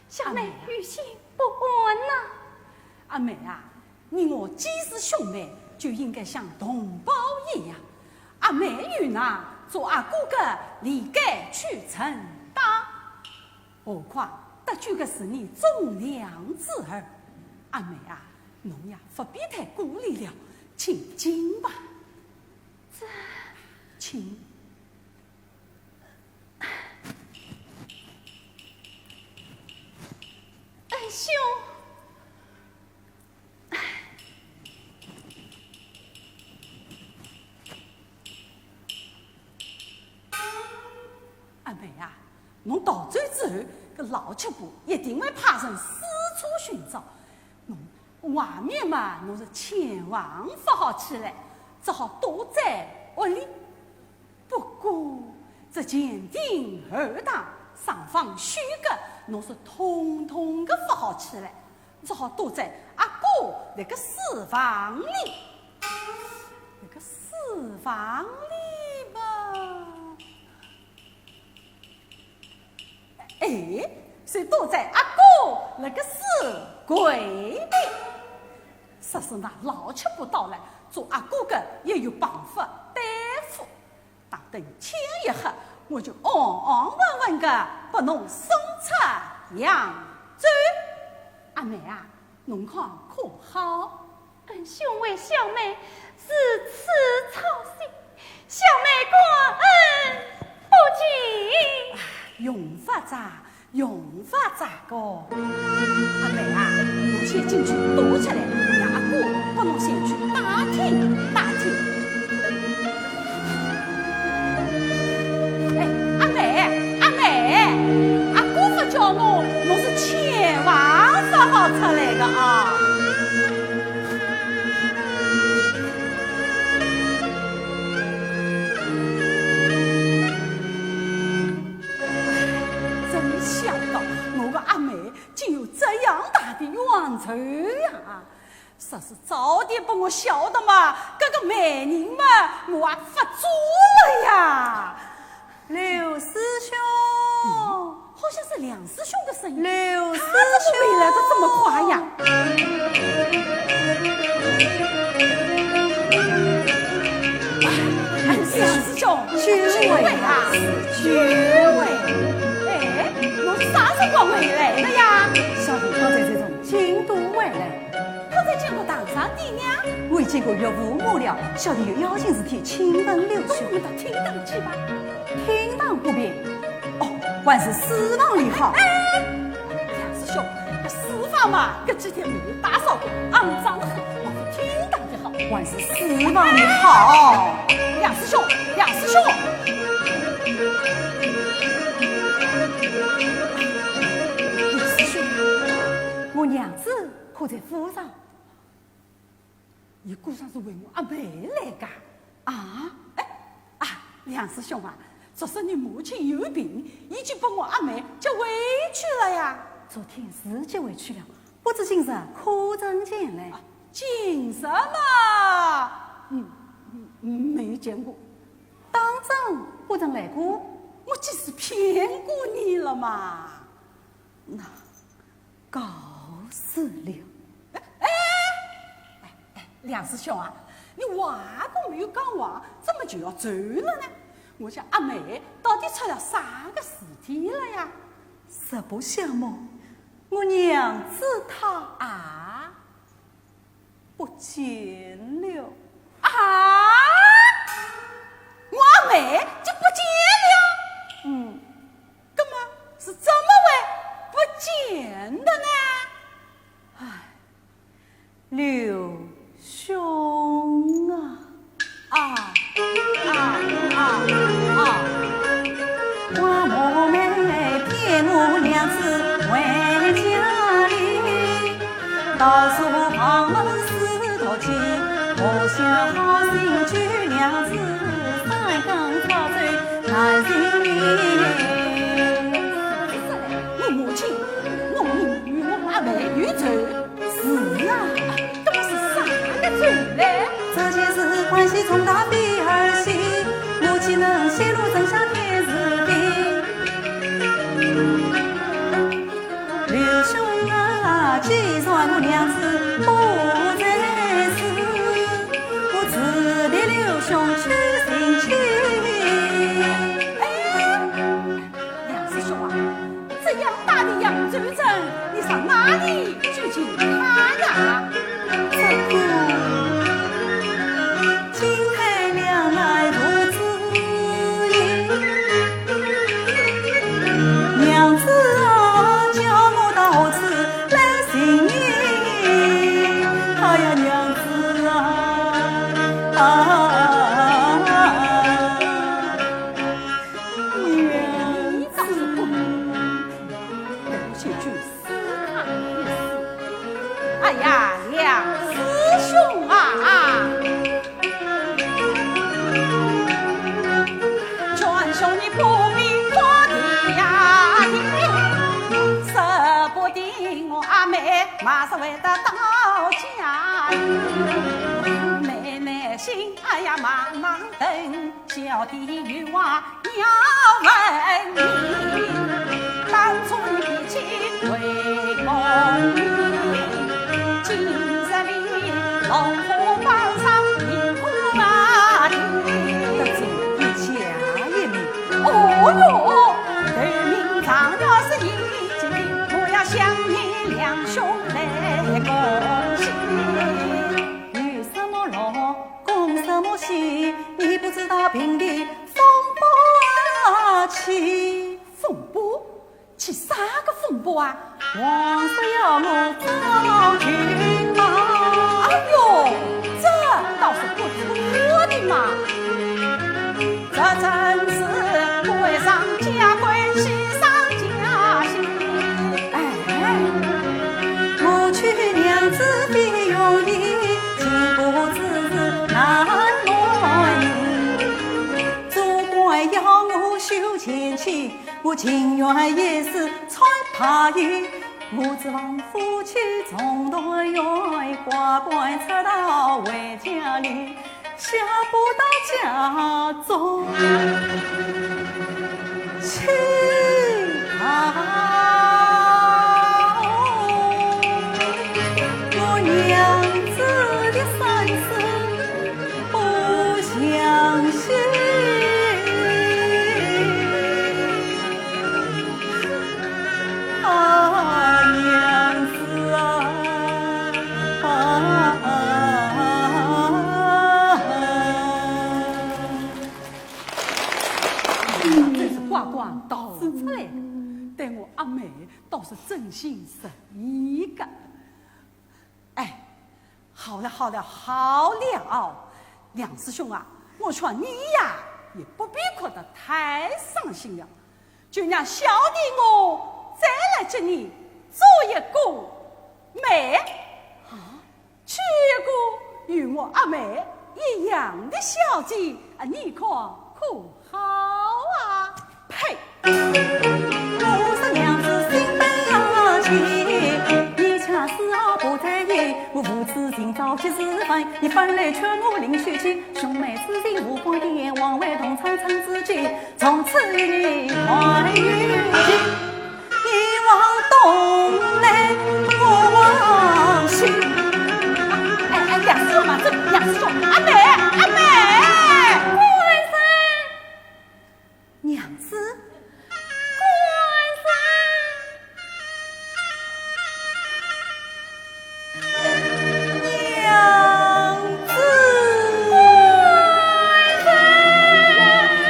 小妹于心不安呐。阿妹啊， 你我既是兄妹，就应该像同胞一样。阿妹有难，做阿哥个理该去承担。何况得救个是你忠良之儿。阿妹啊，侬呀，不必太顾虑了，请进吧。这……请。 恩兄。阿妹啊，侬逃走之后，搿老七婆一定会派人四处寻找。侬外面嘛，侬是千万勿好起来，只好躲在屋里。 不过，这前厅后堂、上房休阁，侬是统统个勿好起来，只好躲在阿哥那个书房里。那个书房里吧，哎，是躲在阿哥那个书柜里。说是那老七婆到来，做阿哥个也有办法对付。 打等天一黑，我就安安稳稳个把侬送出扬州。阿妹啊，侬看可好？恩兄为小妹如此操心，小妹感恩不尽。用勿着，用勿着个。阿妹啊，侬先进去躲起来，让阿哥帮侬先去打听打听。哎，阿妹，阿当大的冤仇呀！若是早点拨我晓得嘛，搿个媒人嘛，我也勿做了呀。刘师兄，好像是梁师兄的声音。刘师兄，他怎么会来得这么快呀？哎，梁师兄，久违啊，久违。哎，侬啥辰光回来的呀？小弟刚才才从京都回来。刚才见过堂上爹娘？未见过岳父母了，小弟有要紧事体，请问刘兄。到厅堂去吧。厅堂不便。哦，还是书房里好。哎，梁师兄，搿书房嘛，搿几天没有打扫过，肮脏得很，还是厅堂的好。还是书房里好。梁师兄，梁师兄，梁师兄，我娘子可在府上？ 伊果然是为我阿妹来个。啊？哎，啊，梁师兄啊，昨日你母亲有病，已经把我阿妹接回去了呀。昨天是接回去了，不知今日可曾前来？啊，今日嘛，嗯，嗯，没有见过。当真不曾来过？我岂是骗过你了吗？那 告辞了。哎，哎，哎，梁师兄啊，你话都没有讲完，怎么就要走了呢？我家阿妹到底出了啥个事体了呀？实不相瞒，我娘子她……啊？ 不见了。啊？我阿妹就不见了？嗯。那么是怎么会不见的呢？唉，刘兄啊。 啊，啊，啊，啊。我母亲，我与我阿妹有仇。 是啊，搿么是啥个仇嘞？这件事关系重大非儿戏，我岂能泄露真相天是地？刘兄啊，既然我娘子不在此，我自替刘兄去寻亲。哎， 梁师兄啊，这样大的扬州城，你上哪里去寻他呀？这个，金海两难父子意，娘子啊，叫我到此来寻你。哎呀，娘子啊，啊。 娘子。哎呀，梁师兄啊！哎呀，慢慢等。 小弟有话要问你，当初你提起回宫名，今日里龙虎榜上名不啊定。得罪你家一名。哦哟，头名状元是已经定，我要向你梁兄来恭喜。有什么乐？ 恭什么喜？你不知道平地风波啊起。风波？起啥个风波啊？王叔要我招亲啊。哎哟，这倒是不错的嘛。这正是不会上家规，喜上加喜。哎，我娶娘子非容易， 我情愿一世穿白衣，我指望夫妻重团圆，乖乖出到回家里，下不到家中去啊。我娘子的三生不相信。 啊，娘子啊，啊。真是呱呱逃出来了，对我阿妹倒是真心实意个。 哎，好了好了好了，梁师兄啊，我劝你呀，也不必哭得太伤心了，就让小弟我再来接你做一个媒，啊，娶一个与我阿妹一样的小姐，啊，你看可好啊？呸！ 我说娘子心不要紧，你恰似啊不在意，我父子今朝几时分？你反来劝我另娶妻，兄妹之情无关的，枉为同窗亲之计，从此与你断绝。你往东南，我往西。哎哎，梁师兄嘛，这梁师兄，阿妹，阿妹。官人。 娘子，官人，娘子，官人，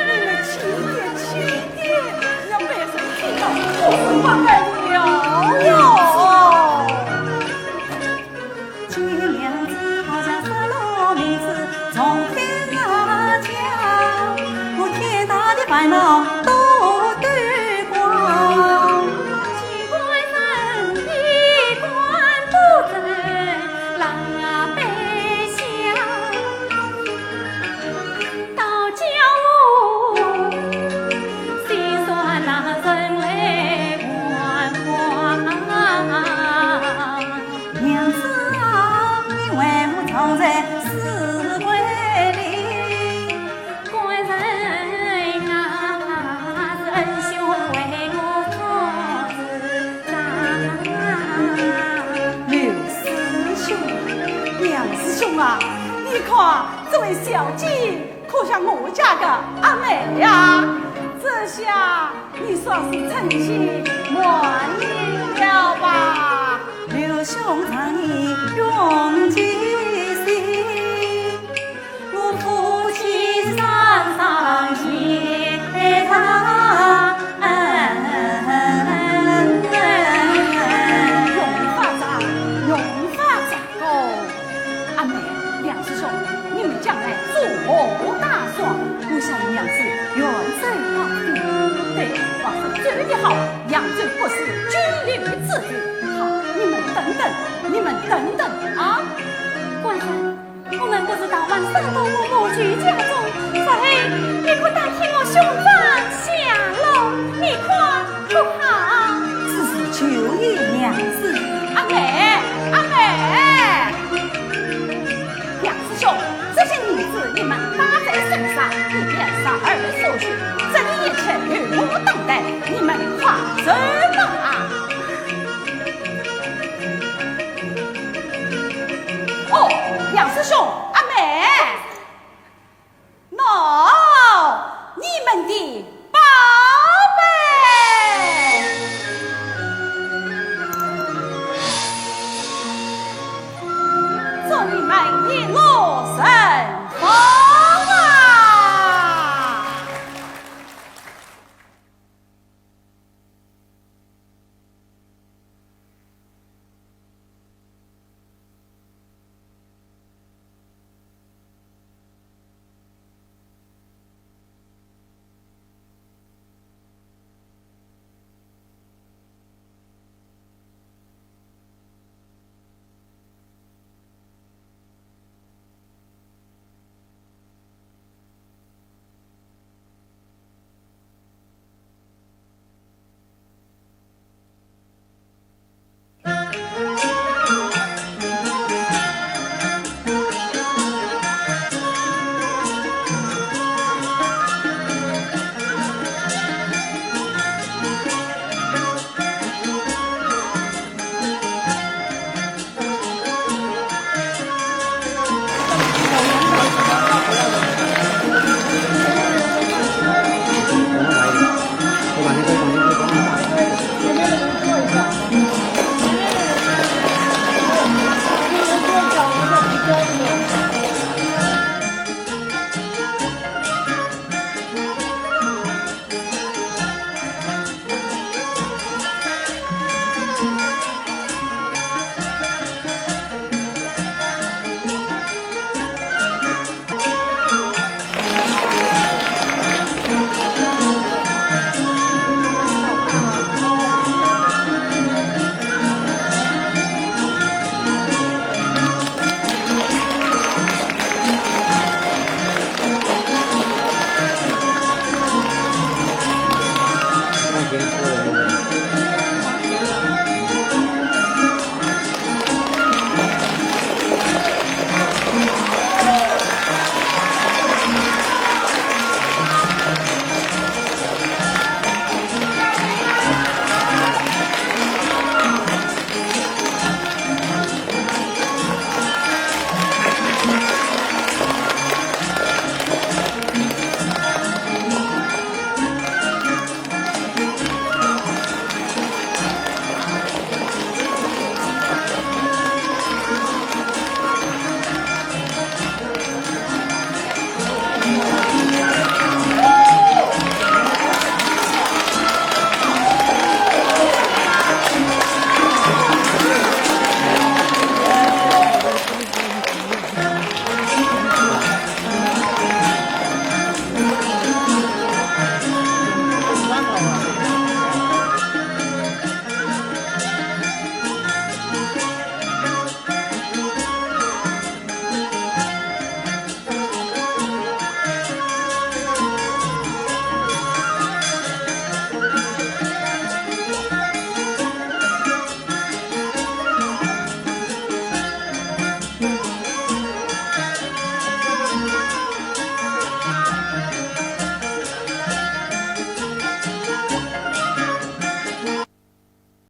你们轻点，轻点，要被人听到，可是不得了哟。 见娘子好像失了名字，从天而降，我天大的烦恼都丢光。机关人，机关不在那背下。 倒叫我心酸难忍泪汪汪。娘子啊，你为我藏在书柜里。官人啊，是恩兄为我做主张。刘师兄，梁师兄啊，你看，这位小姐 可像我家的阿妹呀，这下你算是称心满意了吧？刘兄常言永结心，我夫妻双双结成。用法子，用法子。 哦，阿妹，梁师兄，你们将来作何打算？我想娘子远走高飞，对，话说这里好，扬州不是居留之地。好，你们等等，你们等等啊！官人，我们不是打算送到我母舅家中，所以你可代替我兄长下楼，你看 不好。此事就依娘子。阿妹，阿妹。梁师兄，这些银子你们带在身上，以便日后所需，这里一切由我担待，你们快走吧。哦，梁师兄，阿妹。 喏，你们的那边过来。